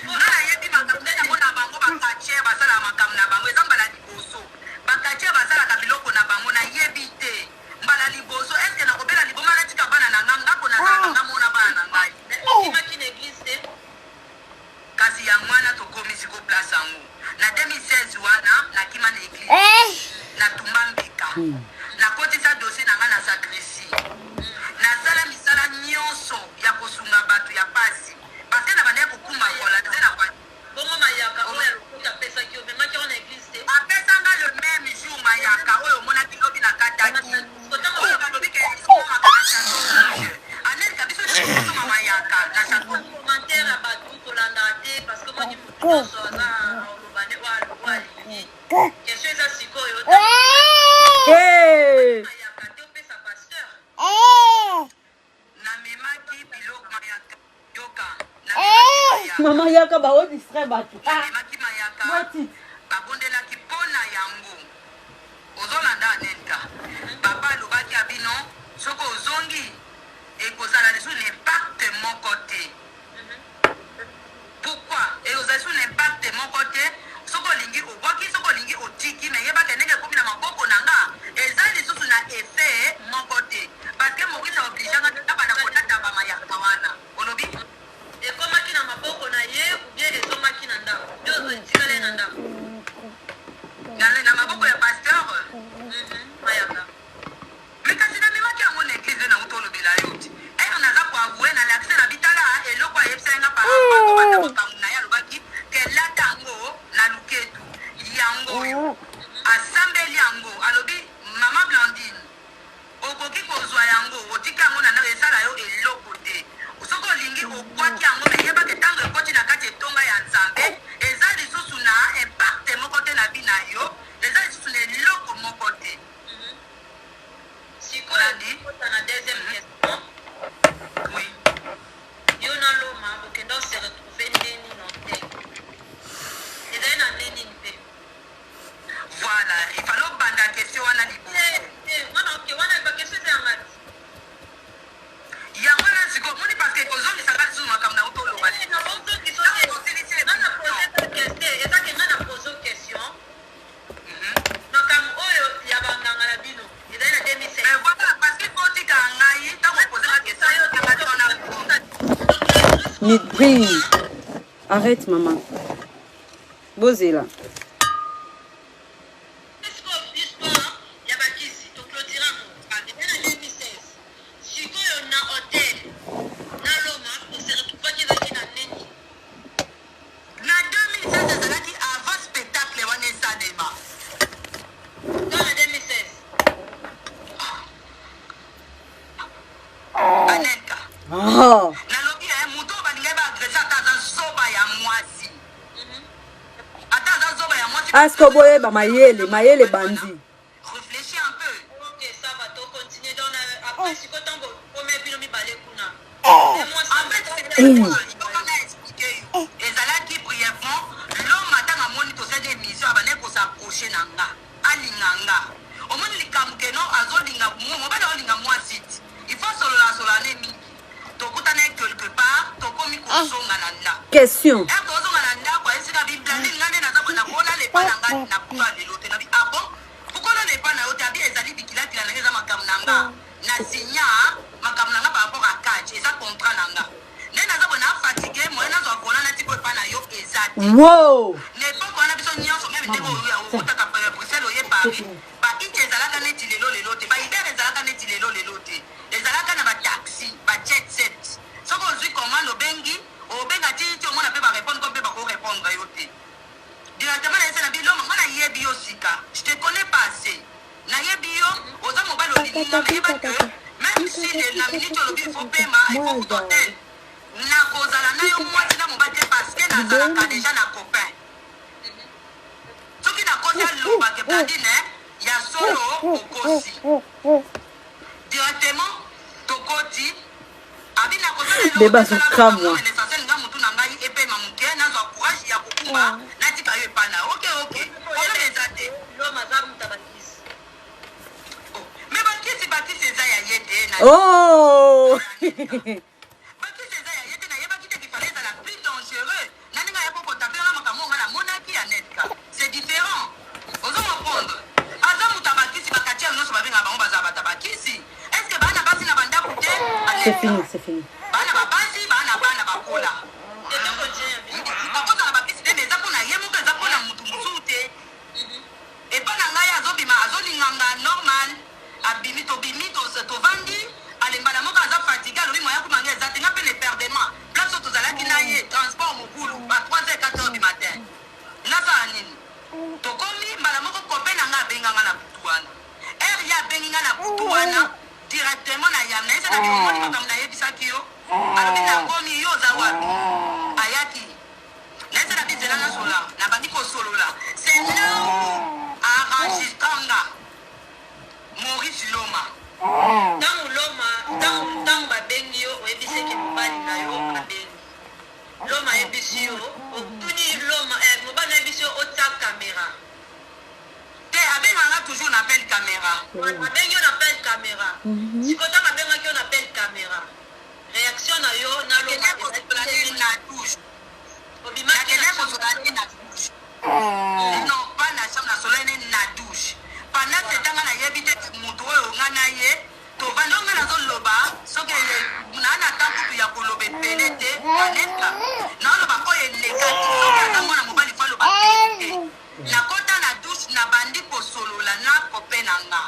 Nga nayebi makambo nde namona bango ba catcheur basalaka makambo na bango eza mbala liboso. Ba catcheur basalaka biloko na bango nayebi te. Mbala liboso est ce que nakobela liboma natika bana na nga nga ko nazalaka nga moko na bana na ngai. Mais okimaki na eglise te? Kasi yango wana tokomi siko place yango na 2016 wana nakima na eglise natumba mbeka nakotisa dossier na nga na sacristie nasala misala nyonso ya kosunga bato ya pasi parce que nabandaki kokumba vola nze na voiture. Bongo mayaka oyo ya lokuta apesaki yo, omemaki yango na eglise te? Apesa nga le meme jour mayaka oyo omonaki lobi na kataki oyo balobi ke esomamaka na chateau rouge anelka biso nde tokosoma mayaka na chateau Commentaire ya batu kolandaka te parce que omoni mutu nionso aza oloba nde oyo alingi. Question eza sikoyo tango Hey! mayaka te opesa pasteur? Namemaki biloko mayaka yoka namemaki mayaka. Mama yaka ba o distraire batu. Namemaki mayaka babondelaki mpo na yango ozolanda anelka papa alobaki ya bino soki ozongi ekozala lisusu na impact moko te Pourquoi ekozala lisusu na impact moko te soki olingi obwaki soki olingi otiki mais yeba ke ndenge ekomi na maboko na nga eza lisusu na effet moko te parce que Maurice a obligea nga nabanda kolata ba mayaka wana olobi Ekomaki na maboko na ye ou bien ezongaki na ndako? Ou bien etikala ye na ndako? Na maboko ya pasteur? Mayaka. Mais kasi na memaki yango na eglise nde nawuti olobela yo ti heure naza ko avouer na lakisa na bi tala eloko ayebisaki nga par rapport tobanda makambu naye alobaki ke lata yango na luketu yango oyo asambeli yango alobi maman Blandine okoki kozua yango otiki yango na ndaku esala yo eloko te soki olingi obwaki yango mais yeba ke tango ekoti na kati etonga ya Nzambe eza lisusu na impact moko te na vie nayo eza lisusu na eloko moko te. Sikoyo Olandi? tokota na deuxième question. Oui. Yo na Loma bokenda ko se retrouver nde nini hotel? Ezali na nde nini pe? Voilà, il fallait obanda question wana liboso. Te, te, wana ok, wana ba question eza ya nga ti. Yango wana sikoyo omoni parce que kozongisa nga lisusu makambo na uti oloba Te, liboso. nakozongisa Ntango te. tosilisi Nga na émission. poser ka question, eza ke nga na poser question. Makambo oyo ya ba nganga na bino ezali na 2005. Mais voilà, parce que botika ngai ntango opoze nga question nanga temps na répondre. Midgreen. Arrête maman. Bozela. Histoire ya bakisi to clotira yango eza na 2016 sikoyo na hotel na Loma to se retrouvaki ezalaki na nini? Na 2016 ezalaki avant spectacle wana esalema. Nga na 2016. Anelka. Oh. Nalobi eh, moto oyo balingaki ba agresse ata aza zoba ya mwasi. Ata aza zoba ya mwasi. Asko boyeba mayele, mayele bandi. Reflechis un peu. Ok ça va to continuer donc après sikoyo tango bokomi bino mibale kuna En fait, c'était quoi? Yoka na expliquer yo. Ezalaki brièvement, Loma tango amoni tosali emission abandaki ko s'approcher na nga. Alinga nga. Omoni likambo que non azolinga mobali azolinga mwasi ti. Il faut asolola solola ne mingi. Tokutanaki quelque part, tokomi kozonga na ndako. Question. Heure tozonga na ndako ayebisi nga bi Blandine nga nde naza boye nakolala epa na nga na butu ya lelo te. Nabi ah bon? Pourquoi olala epa na yo te? Abi ezali bikilakila na nga eza makambo na nga. Na signa makambo na nga par rapport à catch eza contrat na nga. Nde naza boye na fatigue moyen nazwa volant natika oyo epa na yo eza te. Wow! Na epoque wana biso nionso meme ndenge owutaka Bruxelles oye Paris ba Hitch ezalaka neti lelo lelo te, ba Uber ezalaka neti lelo lelo te. Ezalaka na ba taxi, ba jet set. Soki ozui commande obengi, obenga ti ti omona pe ba repondre comme pe bako repondre yo te. Directement nayebisa na bi Loma nga nayebi yo sika, je te connais pas assez. Nayebi yo, oza mobali olingi nga mais yeba que meme si na minute olobi il faut pema, il faut futa hotel, nakozala na yo mwasi na mobali te parce que nazalaka dejà na copain. Soki nakosi aloba que Blandine ya solo okosi. Directement tokoti abi nakosala eloko Bebe te sala azokamwa. makambo mais l'essentiel nga mutu na ngai epema moke nazwa courage ya kokumba natika yo epai na yo ok ok problème eza te. L'homme aza mutu ya ba. Oh! Bakisi eza ya ye te, nayebaki te qu'il fallait ezala plus dangereux na ndenge aya ko kotape nga makambo oyo nga namonaki ya Netka, c'est différent, ozo comprendre? Aza moto ya bakisi, ba catcheurs nionso babengaka bango bazala bato ya bakisi, est ce que baa na basi na ba ndaku te? C'est Anelka fini, c'est fini. Baa na ba basi, baa na bana bakola, bakozala bakisi te, mais eza pona ye moko, eza pona mutu mosusu te. Epa na ngai azobima azolinganga normal abimi tobimi tovandi ale mbala moko aza fatigue alobi moyen akoma nga eza te nga pe le perdement place oyo tozalaki na ye transport mobulu ba 3 heures 4 heures du matin nasala nini tokomi mbala moko copain na nga abenga nga na butu wana heure ye abengi nga na butu wana directement na yam na ye na omoni makambo nayebisaki yo alobi nakomi yo oza wapi ayaki Naza na bizela nasola nabandi kosolola c'est là où a enregistra nga Maurice Loma. Tango Loma tango tango babengi yo oyebisi ye ke mobali na yo abengi Loma ayebisi yo otuni Loma eh, mobali na ayebisi yo otia camera. Te abenga nga toujours na appel camera. Abengi yo na appel camera sikoyo tango abengaki yo na appel camera Reaction na yo na Loma Nakende ezalaki kosola ndenge ne nini? na douche. Obimaki na Nakende chambre kosola na ne yo? na douche. Non, pas na chambre, nasololi ne na douche. Pendant ce Voilà. temps nga nayebi te que mutu oyo nga na ye tovandi oyo nga nazoloba soki naa na temps kutu ya koloba ebele te Anelka naoloba oyo elekaki soki aza mwana mobali faut aloba verite. Nakota na douche nabandi kosolola na copain na nga.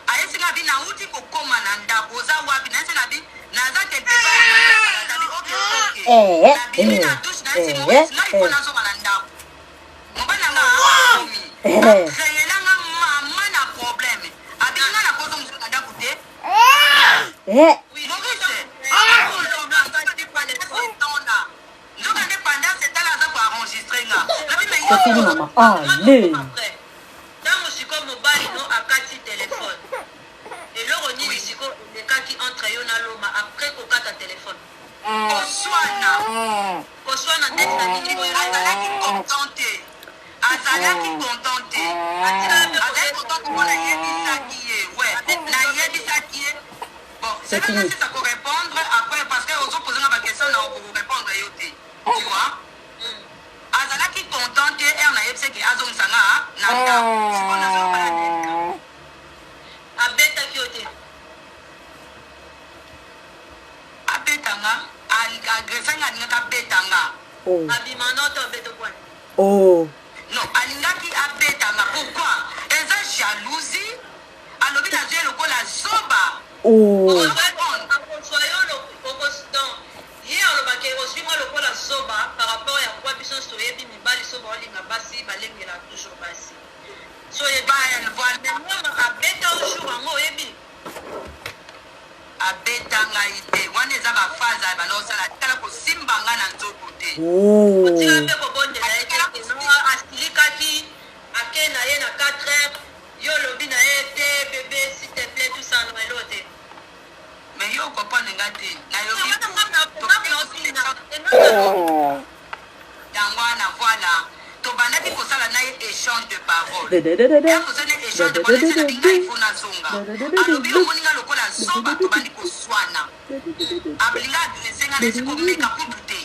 Ayebisi nga abi nawuti kokoma na ndaku oza wapi nayebisi ye nabi naza quelque part naza balade abi ok ok Eh, nabimi eh, na douche nayebisi eh, Maurice nga il faut eh, nazonga na ndaku mobali na nga akomi eh. a creela nga mama na problème abi nga nakozongisa yo na ndaku te. Eh. Oui, Maurice ntango akoloba akati nzoka nde telefone. pendant ce temps là nzoka nde pendant ce temps là aza ko enregistrer nga nabi mais C'est yo fini, maman. Mama Allez. tokoma après. Tango sikoyo mobali no akati telephone eloko nini oui sikoyo elekaki entre yo na Loma après kokata telephone? Koswana. Koswana ndeti na nini oyo Azalaki content te. Azalaki content te. Atikala pe Azalaki kobeta content te po nayebisaki ye. Ouais, abeti nzoto te. nayebisaki ye. Bon, C'est zela fini. nasisa ko repondre après parce que ozo poser nga ba questions nako ko repondre yo te. Tu vois? Azalaki content te heure nayebisi ye ke azongisa nga na ndaku. Sikoyo nazo bala Delta. Abetaki yo te? Abeta nga? A agressa nga alingaki abeta nga. Oh. Abima no to abeto bwani? Oh. Non alingaki abeta nga pourquoi? Eza jalousie alobi nazui ye lokola zoba. Oh. Ozo comprendre? Akozua yo donc ye aloba ke ozui nga lokola zoba par rapport ya quoi biso nionso toyebi mibali soki baolinga basi balengelaka toujours basi so oyebi Ba te voilà. mais mama abeta yo jour yango oyebi. Abeta ngai te wana eza ba phase ya banda kosala atikala kosimba ngai na nzoto te. Otikala Oh. pe kobondela ye te Atikala que kosimba. non asilikaki ake na ye na 4 heures yo olobi na ye te bebe s'il te plait tout ça non eloko te. Mais yo o comprendre nga te Te nayoki wana nga na nga tobandaki na kosala otuna echange te nga na otuna. Yango wana voilà tobandaki kosala na ye echange de parole Da-da-da-da-da. heure tozali na echange de parole nayebisi ye ngai il faut nazonga alobi omoni nga lokola zoba tobandi koswana alinga agresse nga nayebisi komeka kutu te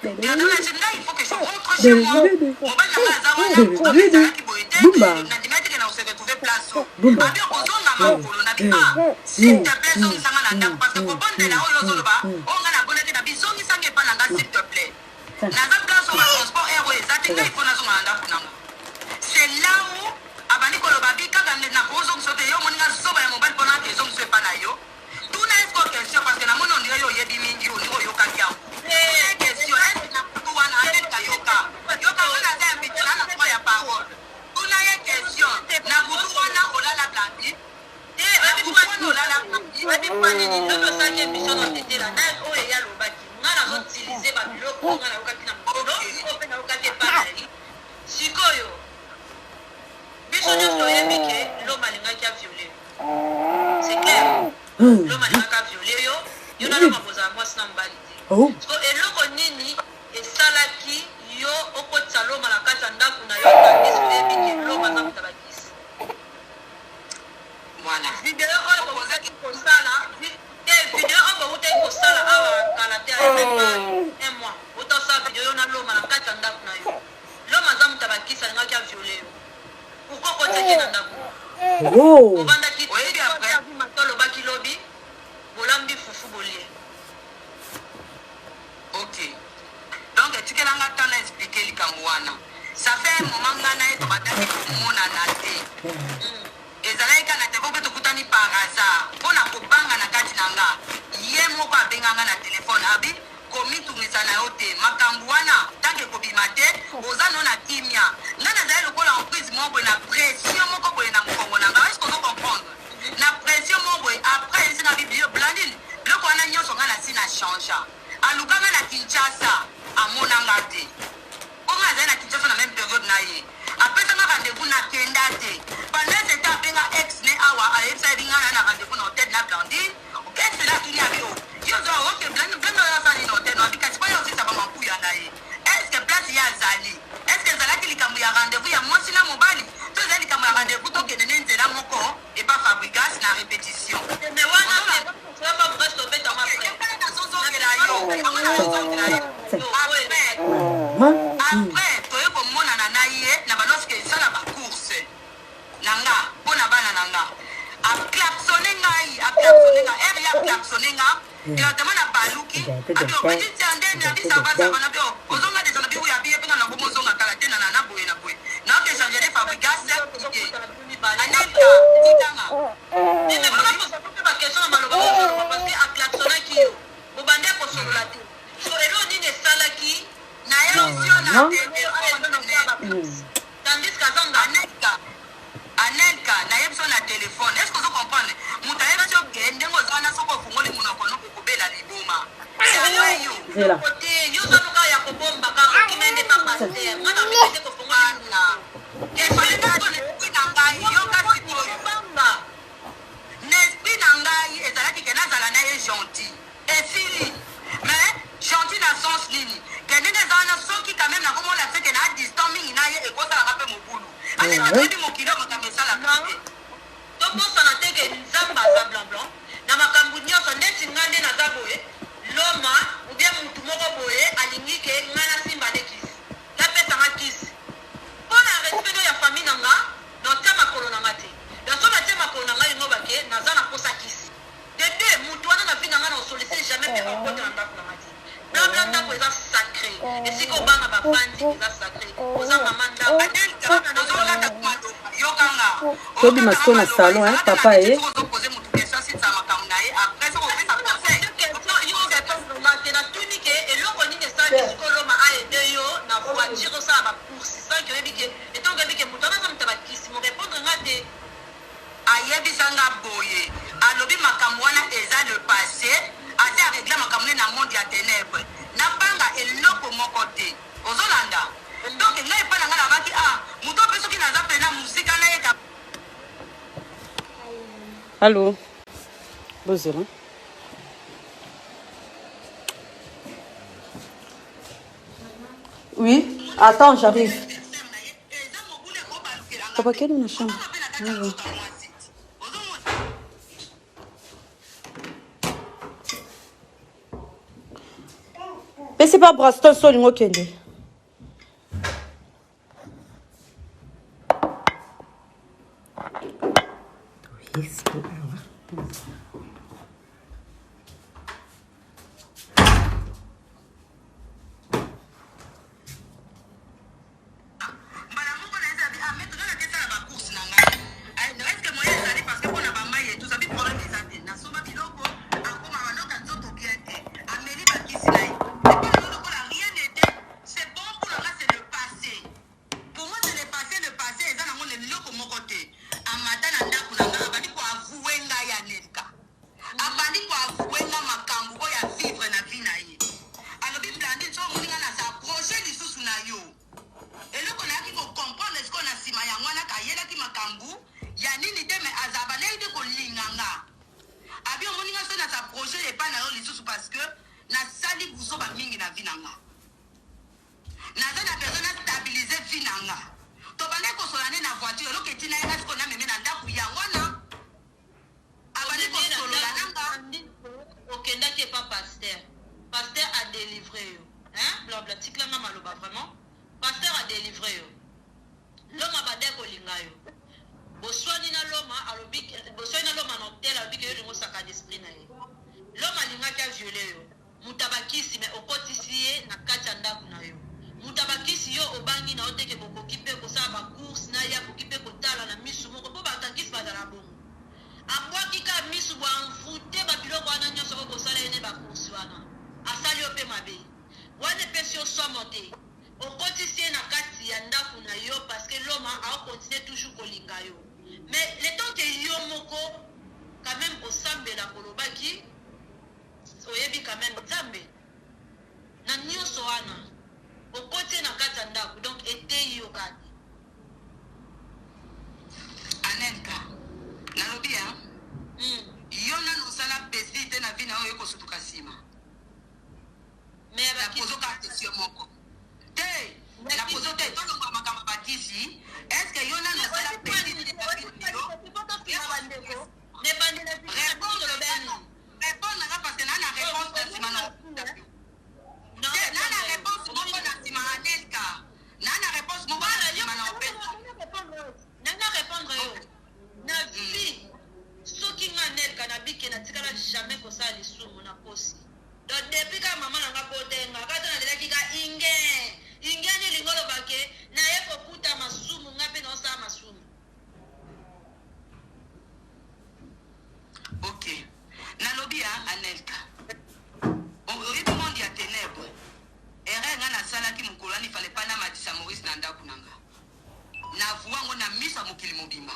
directement nayebisi ngai il faut que je rentre chez moi mobali na ngai aza wana soki ezalaki boye te Bumba. nandimaki te ke na kose retrouver place oyo Bumba. abi okozonga makolo nabi ah s'il te plaît zongisa nga na ndako parce que kobondela oyo ozoloba oyo nga nabondaki nabi zongisa nga epa na nga s'il te plaît Naza place oyo ba transport heure oyo eza te ngai faut nazonga na ndaku nanga c'est là où abandi koloba bi kaka nde nakozongisa yo te yo omoni nga zoba ya mobali pona ake ezongisa yo epa na yo tuna ye sikoyo question parce que namoni ondire yo oyebi mingi ondire oyokaki yango tuna ye question est ce na butu wana anelka yoka yoka nga naza invite na na droit ya parole tuna ye question na butu wana olala blandy Te na oyebi butu pwa wana olala blandy oyebi pwa nini lobi osalaki emission na tetela na oyo ye alobaki nga nazo utiliser ba biloko oyo nga nayokaki na mokolo ok oyo pe nayokaki epa na ye sikoyo biso nionso toyebi ke loma alingaki a viole yo c'est clair loma alingaki a viole yo yo na loma bozala mwasi na mobali te Oh. sikoyo eloko nini esalaki yo okotisa loma na kati ya ndaku na yo tandis oyebi ke loma aza moto ya bakisi Voilà. Video oyo bokokaki kosala. Pourquoi okotaki na ndako? Oh. Obandaki Oyebi après? Olobaki lobi bolambi fufu bolie. Ok. Donc etikela nga temps na expliquer likambo wana. Ça fait un moment nga na ye tobandaki komonana te. Ezalaki kaka na telefone mpe tokutani par hasard. Mpo na kobanga na kati na nga, ye moko abenga nga na telefone abi komitungisa na yo te, makambo wana tant que ekobima te, oza no na kimia. Nga nazali lokola emprise moko boye na pression moko boye na mokongo na nga. Est-ce que ozo comprendre? Na pression moko boye après ayebisi nga abi Blandine, biloko wana nyonso nga nasi na changea. Aluka nga na Kinshasa, amona nga te. Po nga nazali na Kinshasa na meme periode na ye. Apesa nga rendez-vous na kenda te. Pendant ce temps abenga ex ne awa ayebisa ye nga na na rendez-vous na hotel na Blandine. Ex ne atuni abi oh yo oza ok Blandine Blandine oyo asala nini na hotel no abi kasi po ye osisa ba mampuya na ye. Est-ce que place ye azali? Est-ce que ezalaki likambo ya rendez-vous ya mwasi na mobali to ezali likambo ya rendez-vous tokende ne nzela moko epa Fabrigas na repetition? Mais wana te, wana presque obetama après. Nazozongela yo, yango nazozongela yo. Après, après toye komonana na ye na balorsque esala ba course na nga mpo na bana na nga. A klaxonne ngai, a klaxonne nga, heure ye a klaxonne nga directement na baluki abi opeti tia ndeni abi ça va, ça va na bi ozonga deja na bi oyo abi ye mpe nga na komo ozonga kala te na na boye na boye naoke changer de Fabrigas Anelka tikanga. Mais mpona kosa ba question na maloba ozoloba, parce que a klaxonnaki yo, bobande kosolola te, so elo nini esalaki? Nayebi yo na telefone. Tandis que azanga. Anelka, Anelka, nayebi so na telefone, est ce que ozo comprendre? Moto ayebi so ke ndenge oza wana, soki ofungoli monoko no okobela liboma yo. Zela. Te, yo oza luka ya kobomba kaka okima nde pa pasteur nga na meke te kofongola. Wana efale naso na esprit na ngai, yoka sikoyo. Bamba. Na esprit na ngai ezalaki ke nazala na ye gentil, esili. Mais gentil na sens nini? Ke ndenge eza wana, soki quand même nakomona seke na distant mingi na ye, ekosalaka mpe mobulu. Aleka toyebi mokili oyo makambo esalaka te. Tobosana te ke Nzambe aza blanc blanc na makambo nyonso. Ndeti nga nde naza boye, loma ubie mutu moko boye alingi ke ngai nasimba nde kisi, napesanga kisi mpo na respect ya famille na nga, natia makolo na nga te. Naso natie makolo na ngai, lingo bake naza na posa kisi de deux mutu wana na vie na nga na osolise jamais mpe okota na ndako na nga te. Blabla, ndako eza sacré, esika obanga bavandi eza sacré, oza mama ndako. Anelka, ozolata maloba, yokanga. Tobima sikoyo na salon, hein, papa ye. Ozopose motu question, asilisa makambo na ye, après soki opesa conseil. Te, natuni ke eloko nini esalaki sikoloma aide yo na voiture osala ba course sans ke oyebi ke etongo oyebi ke moto wana aza moto ya bakisi? Mo répondre nga te. Ayebisanga boye, alobi makambo wana eza le passé, ate arégler makambo ne na monde ya ténèbre, nabanga eloko moko te. Ozolanda? Donc ngai epai na ngai nabaki ah moto mpe soki naza pena mosika nayeka. Allo, bozela. Oui, attends, j'arrive. Papa, quelle est la chambre? Ah, Ozomona. Pesi pa Braston so olingi okende. Mbala moko nayebi ah maître, nga nakesala ba course na ngai. Est ce que moyen ezali? Parce que mpona bamai etuzabi problème eza te. Nasomba biloko, akoma banoka nzoto bien te, ameli bakisi na ye, et puis lelo lokola rien n'était. C'est bon, mpona nga c'est le passé. Pour moi c'est le passé, le passé eza nango na eloko moko te. Amata na ndako na nga, abandi koavouer ngai, Anelka, abandi koavouer nga makambo oyo avivre na vie na ye. Alobi: "Blandine, so omoni nga na s'approche lisusu na yo." Eloko nayaki kocomprendre sikoyo na nsima yango wana, kayelaki makambo ya nini te, mais azala bandaki te kolinga nga. Abi: "Omoni nga so na s'approche epai na yo lisusu, parce que nasali buzoba mingi na vie na nga, naza na besoin na stabiliser vie na nga." Tobandaki kosola nde na voiture. Eloko etina ye nga sikoyo nameme na ndako yango wana, abandi kosolola na nga. Okendaki epa pasteur, pasteur adélivre yo, hein? Blabla, tiklanga maloba. Vraiment, pasteur adélivre yo, loma bade kolinga. alinga yo. Boswani na Loma alobi boswani na Loma na hotel alobi ke yo olingi osakana esprit na ye. Loma alingaki a violer yo. Moto ya bakisi mais okotisi ye na kati ya ndaku na yo. Moto ya bakisi yo obangi na yo te ke bokoki pe kosala ba courses na ye akoki pe kotala na misu moko po bato ya kisi bazalaka bongo. Abwaki kaka misu bo envoute ba biloko wana nionso oyo bosala ye ne ba courses wana. Asali yo pe mabe. Wana epesi yo somo te. Okotisi ye na kati ya ndaku na yo parce que Loma ao continuer toujours kolinga yo. Mais le temps que yo moko quand meme osambelaka olobaki oyebi quand meme Nzambe na nioso wana okoti ye na kati ya ndaku donc eteyi yo kaka te. Anelka, nalobi hein, yo nanu osala plaisir te na vie na yo oye kosutuka sima. Mais Na pozo kaka question moko. Te, na pozo te, tolongwa makambo ya bakisi. Est-ce que yo nanu osala plaisir te na vie na yo? Répondre nanu, répondre nga parce que na na réponse na sima na yo. Te, na na réponse moko na sima Anelka. Na na réponse moko na sima na opesa. Nanga répondre yo. Na vie soki nga Anelka na bike na tikala jamais kosala lisumu na kosi. Donc depuis kaka maman na nga abota ye nga kaka na lelaki ka inge inge wana elingi oloba ke naye kokuta masumu nga pe naosala masumu. Ok nalobi ya Anelka oyebi monde ya tenebre erreur nga nasalaki mokolo wana il fallait pas namatisa Maurice na ndaku na nga na avoue yango na miso ya mokili mobimba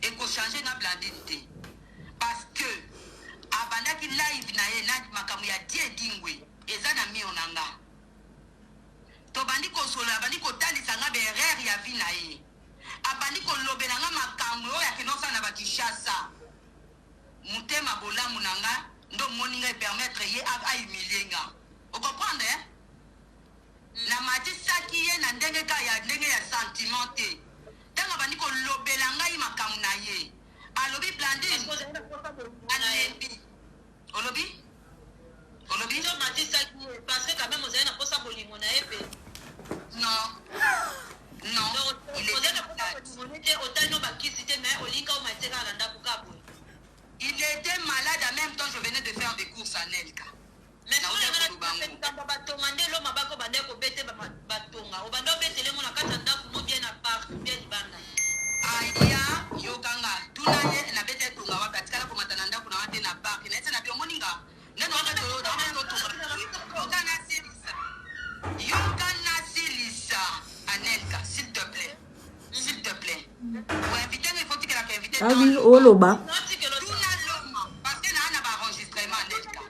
eko changer nga Blandine te parce que abandaki live na ye na makambo ya Die Dingwe eza na mur na nga tobandi kosolola abandi kotalisa nga ba erreur ya vie na ye abandi kolobela nga makambo oyo akenda kosala na ba Kinshasa motema bolamu na nga nde omoni nga e permettre ye a humilie nga o comprendre hein? Namatisaki ye na ndenge kaka ya ndenge ya sentiment te. Tango abandi kolobela ngai makambo na ye, alobi Blandine alembi. Olobi? Olobi? Yo omatisaki ye parce que quand meme ozali na posa bolingo na ye pe. Non. Non. Donc Il était ozali na posa malade. bolingo ne te, otali no ba kisi te mais olingi kaka omatisa ye kaka na ndaku kaka boye. Il etait malade en meme temps je venais de faire des courses à Nelka. Mais Nauta sikoyo nga koloba na yango. likambo ya batonga nde eloma bako obandaki kobete ba batonga obanda obetele ngo na kati ya ndaku no bien na parc bien libanda. Aya yoka nga tuna ye na beta ye tonga wapi atikala komata na ndaku na nga te na parc na yebisa na bi omoni nga nde na wana toyo na wana totonga yoka na silisa yoka na silisa Anelka s'il te plaît s'il te plaît o invite nga il faut tikelaka invite temps Abi aloba oloba. tuna loma parce que naa na ba enregistrement Anelka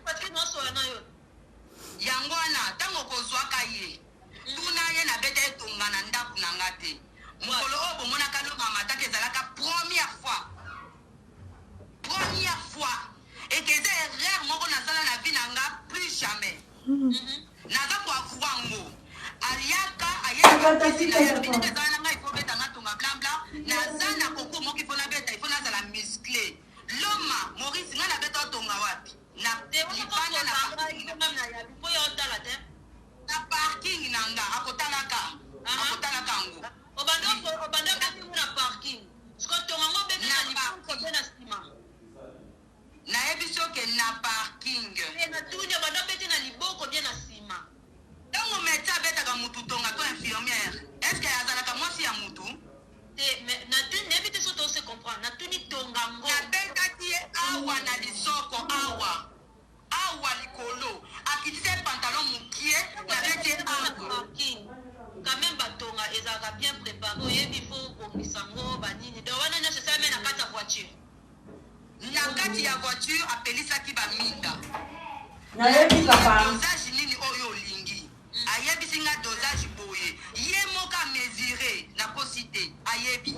yango wana ntango okozwaka ye tuna ye nabeta ye tonga na ndako na nga te mokolo oyo bomonaka loma amataka ezalaka première fois première fois eke eza erreur moko nasala na vie na nga plus jamais naza ko avoue yango aliaka ayelaka kisi na ye alobi ndenge ezala na ngai ifo beta nga tonga blabla naza na koko moko ifo nabeta ifo nazala muscle loma maurice ngai nabeta otonga wapi na libanda na parking na parking na nga akotalaka akotalaka yango Obanda obeti ngo na parking sikoyo tonga ngo obeti na na liboso parking pe na nsima. Nayebisi yo ke na parking. Te natuni obanda obeti na liboko bien na sima. Tango medecin abetaka mutu tonga to infirmière est ce que azalaka mwasi ya mutu? Te mais natuni nayebi te soki tozo se comprendre natuni tonga ngo. Nabetaki ye awa na lisoko awa awa likolo akitisi ye pantalon mukie nabeti ye na awa. Parking quand meme ba tonga ezalaka bien prepare oyebi faut obongisa ngo ba nini donc wana nionso esalami na kati ya voiture. Na kati ya voiture apelisaki ba minda. Nayebi Natuni papa. dosage nini oyo olingi? Ayebisi nga dosage boye. Ye moko a mesurer, nakosi te, ayebi.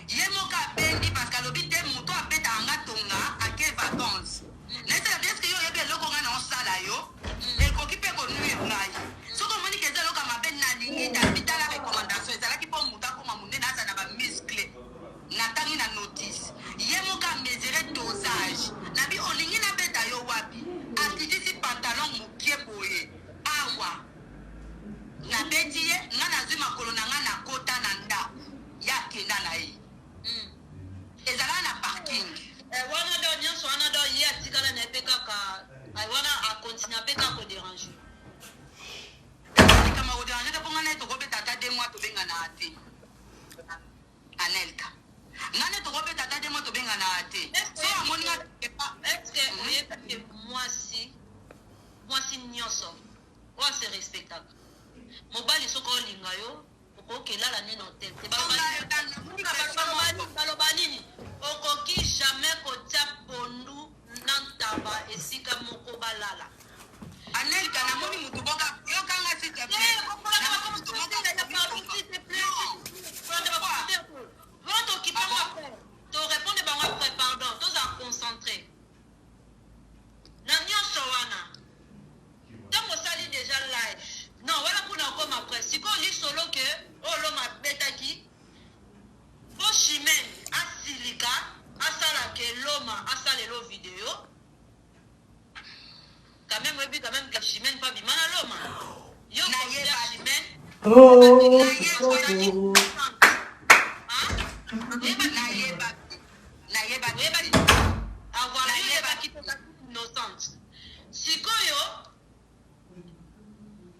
Ye moko abendi parce que alobi te moto abetaka nga tonga ake vacances. Nayebisi ye est ce que yo oyebi eloko nga naosala yo? Ekoki pe ko nuire ngai. Soki omoni ke eza eloko ya mabe nalingi te. Alobi tala recommandation ezalaki po moto akoma monene azala na ba muscles. Natangi na notice. Ye moko a mesurer dosage. Nabi olingi nabeta yo wapi? Akitisi pantalon mukie boye awa. Nabeti ye, nga nazui makolo na nga nakota na ndaku. Ye akenda na ye. King. Eh, wana do nyonso wana do ye atikala na ye mpe kaka wana akontinue mpe kaka koderange. Likambo ya koderange te, mpo ngai na ye tokobeta ata 2 mois tobenganaka te. Anelka, ngai na ye tokobeta ata 2 mois tobenganaka te. So amoni nga. Est-ce que oyebi ke mwasi, mwasi nyonso oyo ase respectaka, mobali soki olinga yo, okoki elala nde na hotel te. Baloba nini? Okoki jamais kotia pondu na ntaba esika moko balala. Anelka, namoni mutu boka, yokanga s'il te plaît. Namoni mutu moko. Torépondre bango après, pardon, toza concentré na nyonso wana. Ntango osali déjà live, non, wana kuna okoma après. Sikoyo lisolo ke oyo Loma abetaki mpo Chimene asilika, asala ke Loma asalelo video quand même. Oyebi quand même ke Chimene mpo abima na Loma, yo Nayeba. Chimene. Oh, Nayeba. Oyebaki. Nayeba, nayeba. Oyebaki avoir, yo oyebaki tozalaki innocente. Sikoyo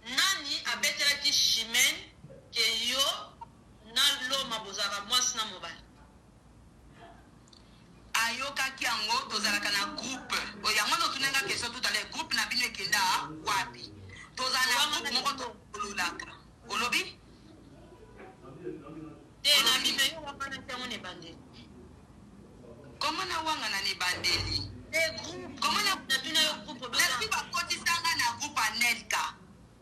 nani abetelaki Chimene ke yo na Loma bozalaka mwasi na mobali? Ayokaki yango, tozalaka na groupe. Oyo yango wana otunanga question tout à l'heure, groupe na bino ekenda wapi? Tozala na groupe moko, tokololaka. Olobi? Te, na bino yo wana ntango na ebandeli. Koma na wanga na ebandeli. Te, groupe. Koma na Natuna yo groupe. Nasi bakotisanga na groupe Anelka.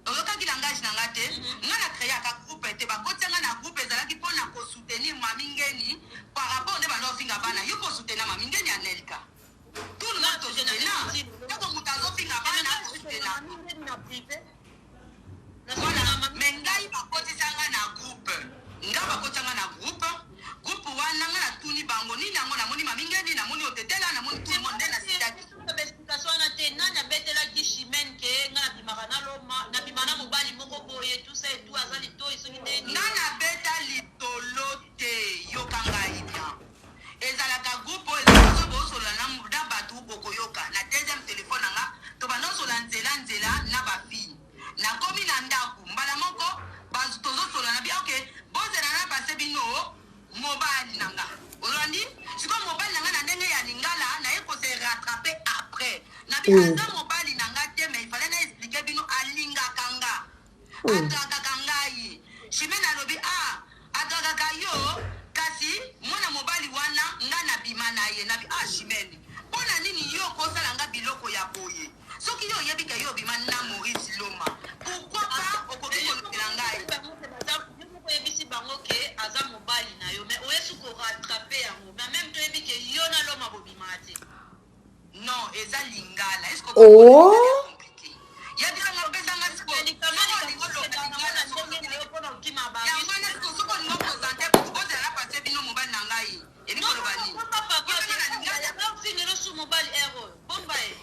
Oyokaki langage na nga te? Nga na créaka groupe te, bakotianga na groupe. Ezalaki mpona kosoutenir Mami Ngeni par rapport nde banda ofinga bana. Yo kosoutenir Mami Ngeni, Anelka, tout le monde tosoutenir. Ntango moto azofinga bana, tosoutenir. Na privé. Voilà, mais ngai bakotisanga na groupe, nga bakotisanga na groupe. Groupe wana, nga natuni bango nini yango. Namoni Mami Ngeni, namoni Otetela, namoni tout le monde nde nasidaki. Explication wana te, nani abetelaki Chimene ke nga nabimaka na Loma, nabima na mobali moko boye, tout ça et tout, aza litoi soki ndeni? Nga nabeta litolo te, yoka ngai bien. Ezalaka groupe oyo ezalaka so bosolola na bato, bokoyoka na deuxième telefone na nga. To bandosola nzela nzela na bafille. Nakomi na ndako, mbala moko tozosolola na bi. Ok, bozela na pase bino mobali na nga. Olandi sikoyo, mobali na nga na ndenge ya lingala, naye kose rattraper après na bi. Aza mobali na nga te, mais il fallait na expliquer bino, alingaka nga, adrakaka ngai. Chimene alobi: "Ah, adrakaka yo, kasi mwana mobali wana nga nabima na ye." Nabi: "Ah, Chimene, mpo na nini yo kosala nga biloko ya boye? Soki yo oyebi ke yo obima na Maurice Loma, pourquoi pas okoki kolobela ngai?" Yo moko oyebisi bango ke aza mobali na yo, mais oyesi korattraper yango, mais même toyebi ke yo na Loma bobimaka te. Non, eza lingala. Est-ce que Oh. compliqué? Yebisanga, opesanga sikoyo. Likama na ndenge na yo mpona okima. Yango wana sikoyo, soki olingo présente, ozala na pase bino mobali na ngai, elingi koloba nini? Yebanga na lingala. Ofingelo su mobali ere oyo, bomba ye.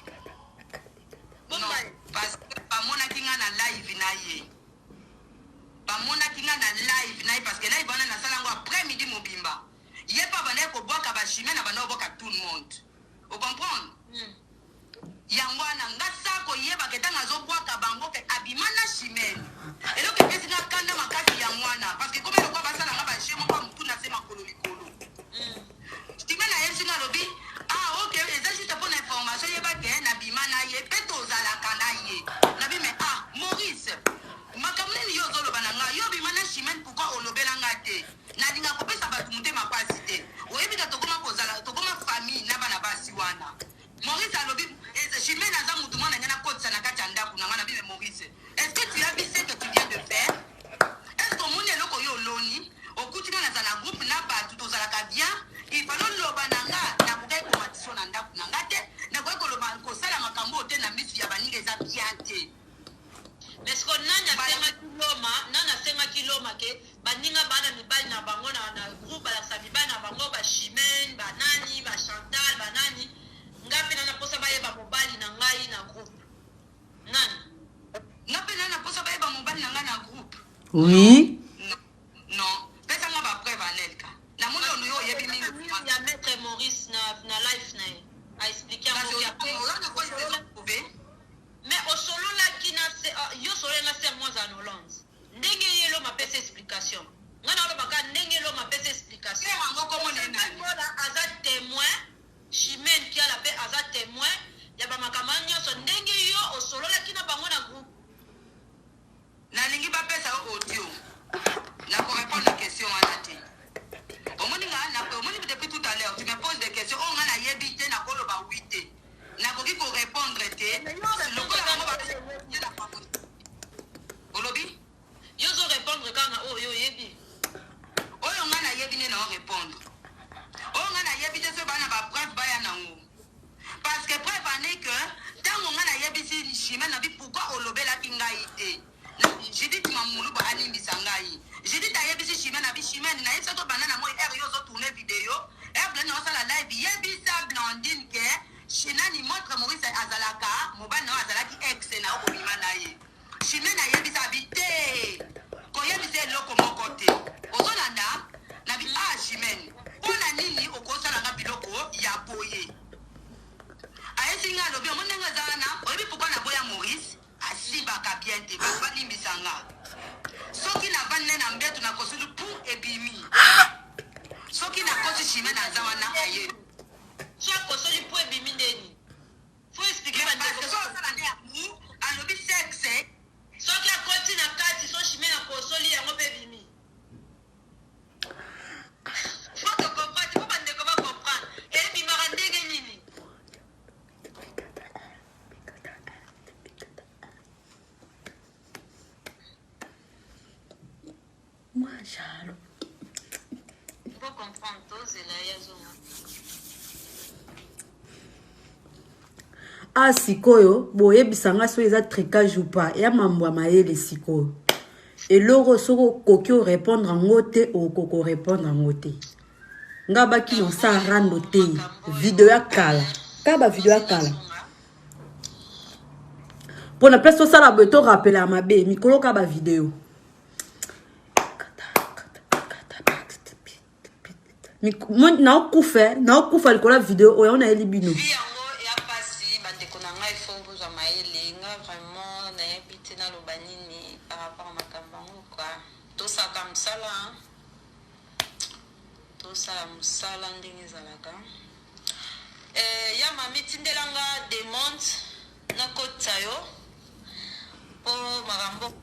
Non, Bomba ye. parce que bamonaki nga na live na ye, bamonaki nga na live na ye, parce que live wana nasala yango après midi mobimba. Ye mpe abandaki kobwaka bachimie na banda kobwaka tout le monde, ocomprendre? Yango wana nga sa koyebaka ntango azobwaka bango ke abima na Chimene. Eloko epesi nga kanda makasi yango wana, parce que komi lokwa basala nga baje moko ya motu na se makolo likolo. Chimene ayebisi nga, alobi: "Ah ok, eza juste mpona information, yeba ke nabima na ye mpe tozalaka na ye." Nabi: "Mais ah, Maurice, makambo nini yo ozoloba na nga? Yo obima na Chimene, pourquoi olobela nga te?" Nalinga kopesa bato motema pasi te. Oyebi ka tokoma kozala, tokoma famille na bana basi wana. Maurice alobi Chimene aza motu mwana ngai nakotisa na kati ya ndako na ngai. Nabi: "Mais Maurice, est ce que tu as vu ce que tu viens de faire? Est ce que omoni eloko oyo oloni? Okuti nga naza na groupe na bato, tozalaka bien. Il fallait oloba na nga. Nakokaki komatiso na ndako na nga te, nakoki koloba kosala makambo oyo te na misu ya baninga, eza bien te." Mais siko nani asengaki Loma, nani asengaki Loma ke baninga bana mibali na bango na groupe, balakisa mibali na bango, bachimene, banani, bachantal, banani? Nga mpe na mposa bayeba mobali na ngai na groupe, nani? Nga mpe na mposa bayeba mobali na ngai na groupe. Oui. Non, pesanga bapreuve, Anelka. Namoni oyo yo oyebi mingi. Ya maître Maurice na, na life na ye a expliquer yango mais osololaki na ah, yo osololaki na sœur moi azala na Hollande ndenge ye eloma apesa explication nga na olobaka ndenge eloma apesa explication Mola aza témoin Chimène Kiala pe aza témoin ya bamakambo wana nyonso ndenge yo osololaki na bango na groupe. Nalingi bapesa yo audio. Nako répondre na question wana te. Omoni nga na omoni depuis tout à l'heure tu me poses des questions oyo nga nayebi te nakoloba oui te. Nakoki ko répondre te. Lokola bango ba olobi Yo ozo répondre kaka na oyo yo oyebi. Oyo nga nayebi nde nao répondre. Oyo nga nayebi te soki bana ba preuve baya nango. Parce que preuve en est que tango nga nayebisi Chimène nabi pourquoi olobelaki ngai te. Judith Mamuluba alimbisa ngai. Judith ayebisi Chimène abi Chimène nayebisaki yo banda na moi heure yo ozo tourner video, heure Blandine osala live yebisa Blandine que nani montre Maurice azalaka mobali na yo azalaki ex na yo obima na ye. Chimene ayebisa abi te koyebisa eloko moko te ozolanda na bi ah Chimene mpo na nini okosala nga biloko ya boye ayesi nga alobi omoni ndenge eza wana oyebi pourquoi naboya Maurice asibaka bien te bato balimbisa nga soki navandi na mbeto nakosuli pu ebimi soki nakoti Chimene aza wana aye so akosoli pu ebimi ndeni Faut expliquer ba ndeko. Soki osala nde amour alobi sexe. Soki akoti na kati so chimie na kosoli yango pe ebimi. Faut to comprendre, faut ba ndeko ba comprendre. Ebimaka ndenge nini? Moi jaloux. Bo comprendre tozela ye azonga. Ah sikoyo boyebisa nga soki eza tricage ou pas ya mambo ya mayele sikoyo eloko soki okoki orépondre yango te okoki korépondre yango te nga baki nosa rando te video ya kala kaka bavideo ya kala mpo na place tosala boye torapela mabe mikolo kaka bavideo naokufa naokufa likolo ya video oyo yango nayeli bino vie yango ya pasi bandeko na ngai fo bozwa mayele nga vraiment nayebi te naloba nini par rapport makambo yango kua tosalaka mosala tosala mosala ndenge ezalaka eh, ya mami tindela nga demande nakotisa yo mpo makambo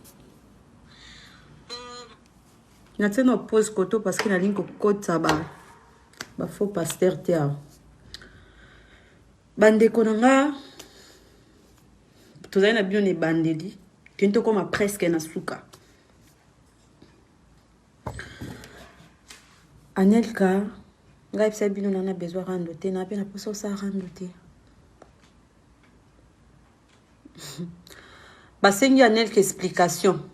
Natie na pause koto parce que nalingi kokotisa ba ba faux pasteur te awa. Bandeko na nga tozali na bino na ebandeli toni tokoma presque na suka. Anelka ngai yebisa bino na na besoin rando te na mpe na mposa osala rando te. Basengi Anelka explication.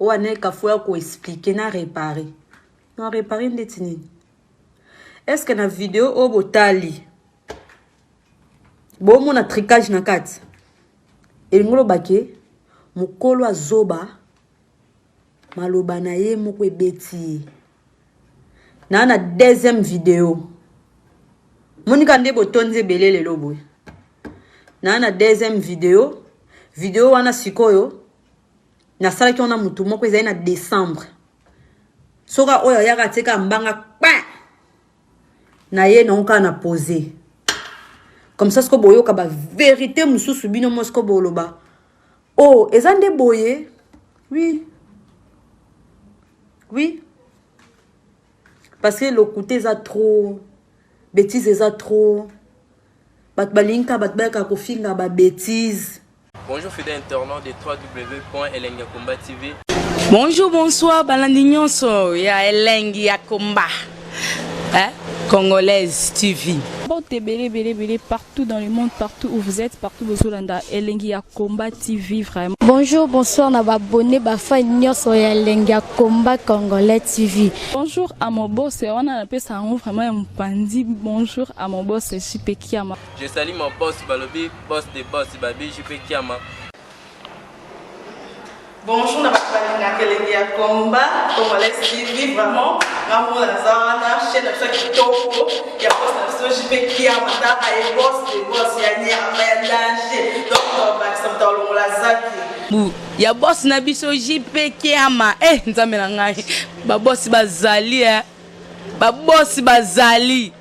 Oyo Anelka fo ya ko expliquer na réparer. Na réparer ndeti nini? Est-ce que na video oyo botali bomona tricage na kati? Elingi oloba ke mokolo azoba maloba na ye moko ebeti ye. Na na deuxième video. Monika nde botondi ebele lelo boye. Na na deuxième video. Video wana sikoyo nasalaki wana mutu moko ezali na décembre. Soka oyo ayaka atika mbanga kpa na ye nango kaka na pose. Comme ça siko boyoka ba vérité mosusu bino mo siko boloba. Oh, eza nde boye. Oui. Oui. Parce que lokuta eza trop. Bêtise eza trop. Bato balingi kaka bato bayaka kofinga ba bêtise. Bonjour fidèle internaute de www.elengiyakomba TV. Bonjour, bonsoir, balandi nyonso ya elengi ya komba. Hein? Congolaise TV. Mbote ebele ebele ebele partout dans le monde, partout où vous êtes, partout bozolanda Elengi ya Combat TV vraiment. Bonjour, bonsoir na ba abonnés ba fans nyonso ya Elengi ya Combat Congolais TV. Bonjour à mon boss, wana napesa yango vraiment ya mopanzi. Bonjour à mon boss JP Kiama. Je salue mon boss balobi boss de boss babi JP Kiama. Bonjour na bato balingaka elengi ya combat congolais TV vraiment. Nga moko naza wana, chaîne na biso ya kitoko ya boss na biso JP Kiama, taka ye boss de boss ya nyama ya danger. Donc tobakisa moto alongola zaki. Bu ya boss na biso JP Kiama. Eh nzambe na ngai. Ba boss bazali eh. Ba boss bazali.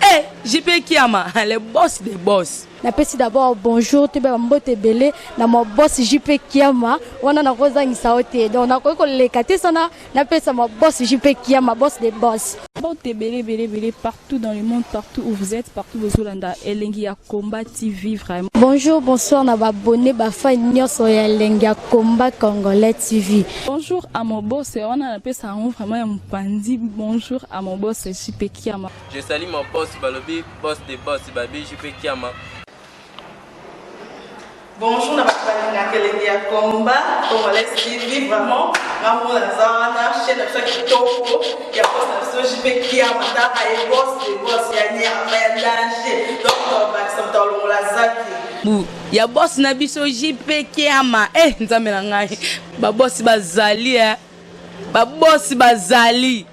Eh JP Kiama, le boss des boss. Napesi d'abord bonjour toyeba bambote ebele na ma boss JP Kiama wana nakozangisa yo te, donc nakoki koleka te sana napesa ma boss JP Kiama, boss de boss. Mbote ebele ebele ebele partout dans le monde, partout où vous êtes, partout bozolanda Elengi ya Combat TV vraiment. Bonjour, bonsoir na baabonnés, bafans nyonso ya Elengi ya Combat Congolais TV. Bonjour à mon boss, wana napesa yango vraiment ya mopanzi. Bonjour à mon boss JP Kiama. Je salue mon boss balobi boss de boss babi JP Kiama. Bonjour na bato balingaka Elengi ya Combat Congolais TV, vraiment nga moko naza wana, chaîne na biso ya kitoko ya boss na biso JP Kiama, taka ye boss de boss ya nyama ya danger. Donc tobakisa moto alongola zaki. Bu ya boss na biso JP Kiama. Eh nzambe na ngai. Ba boss bazali eh. Ba boss bazali.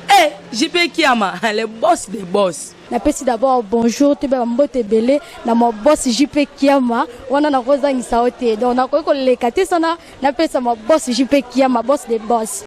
Eh JP Kiama, le boss des boss. Napesi d'abord bonjour toyeba bambote ebele na ma boss JP Kiama wana nakozangisa yo te, donc nakoki koleka te sana napesa ma boss JP Kiama, boss de boss.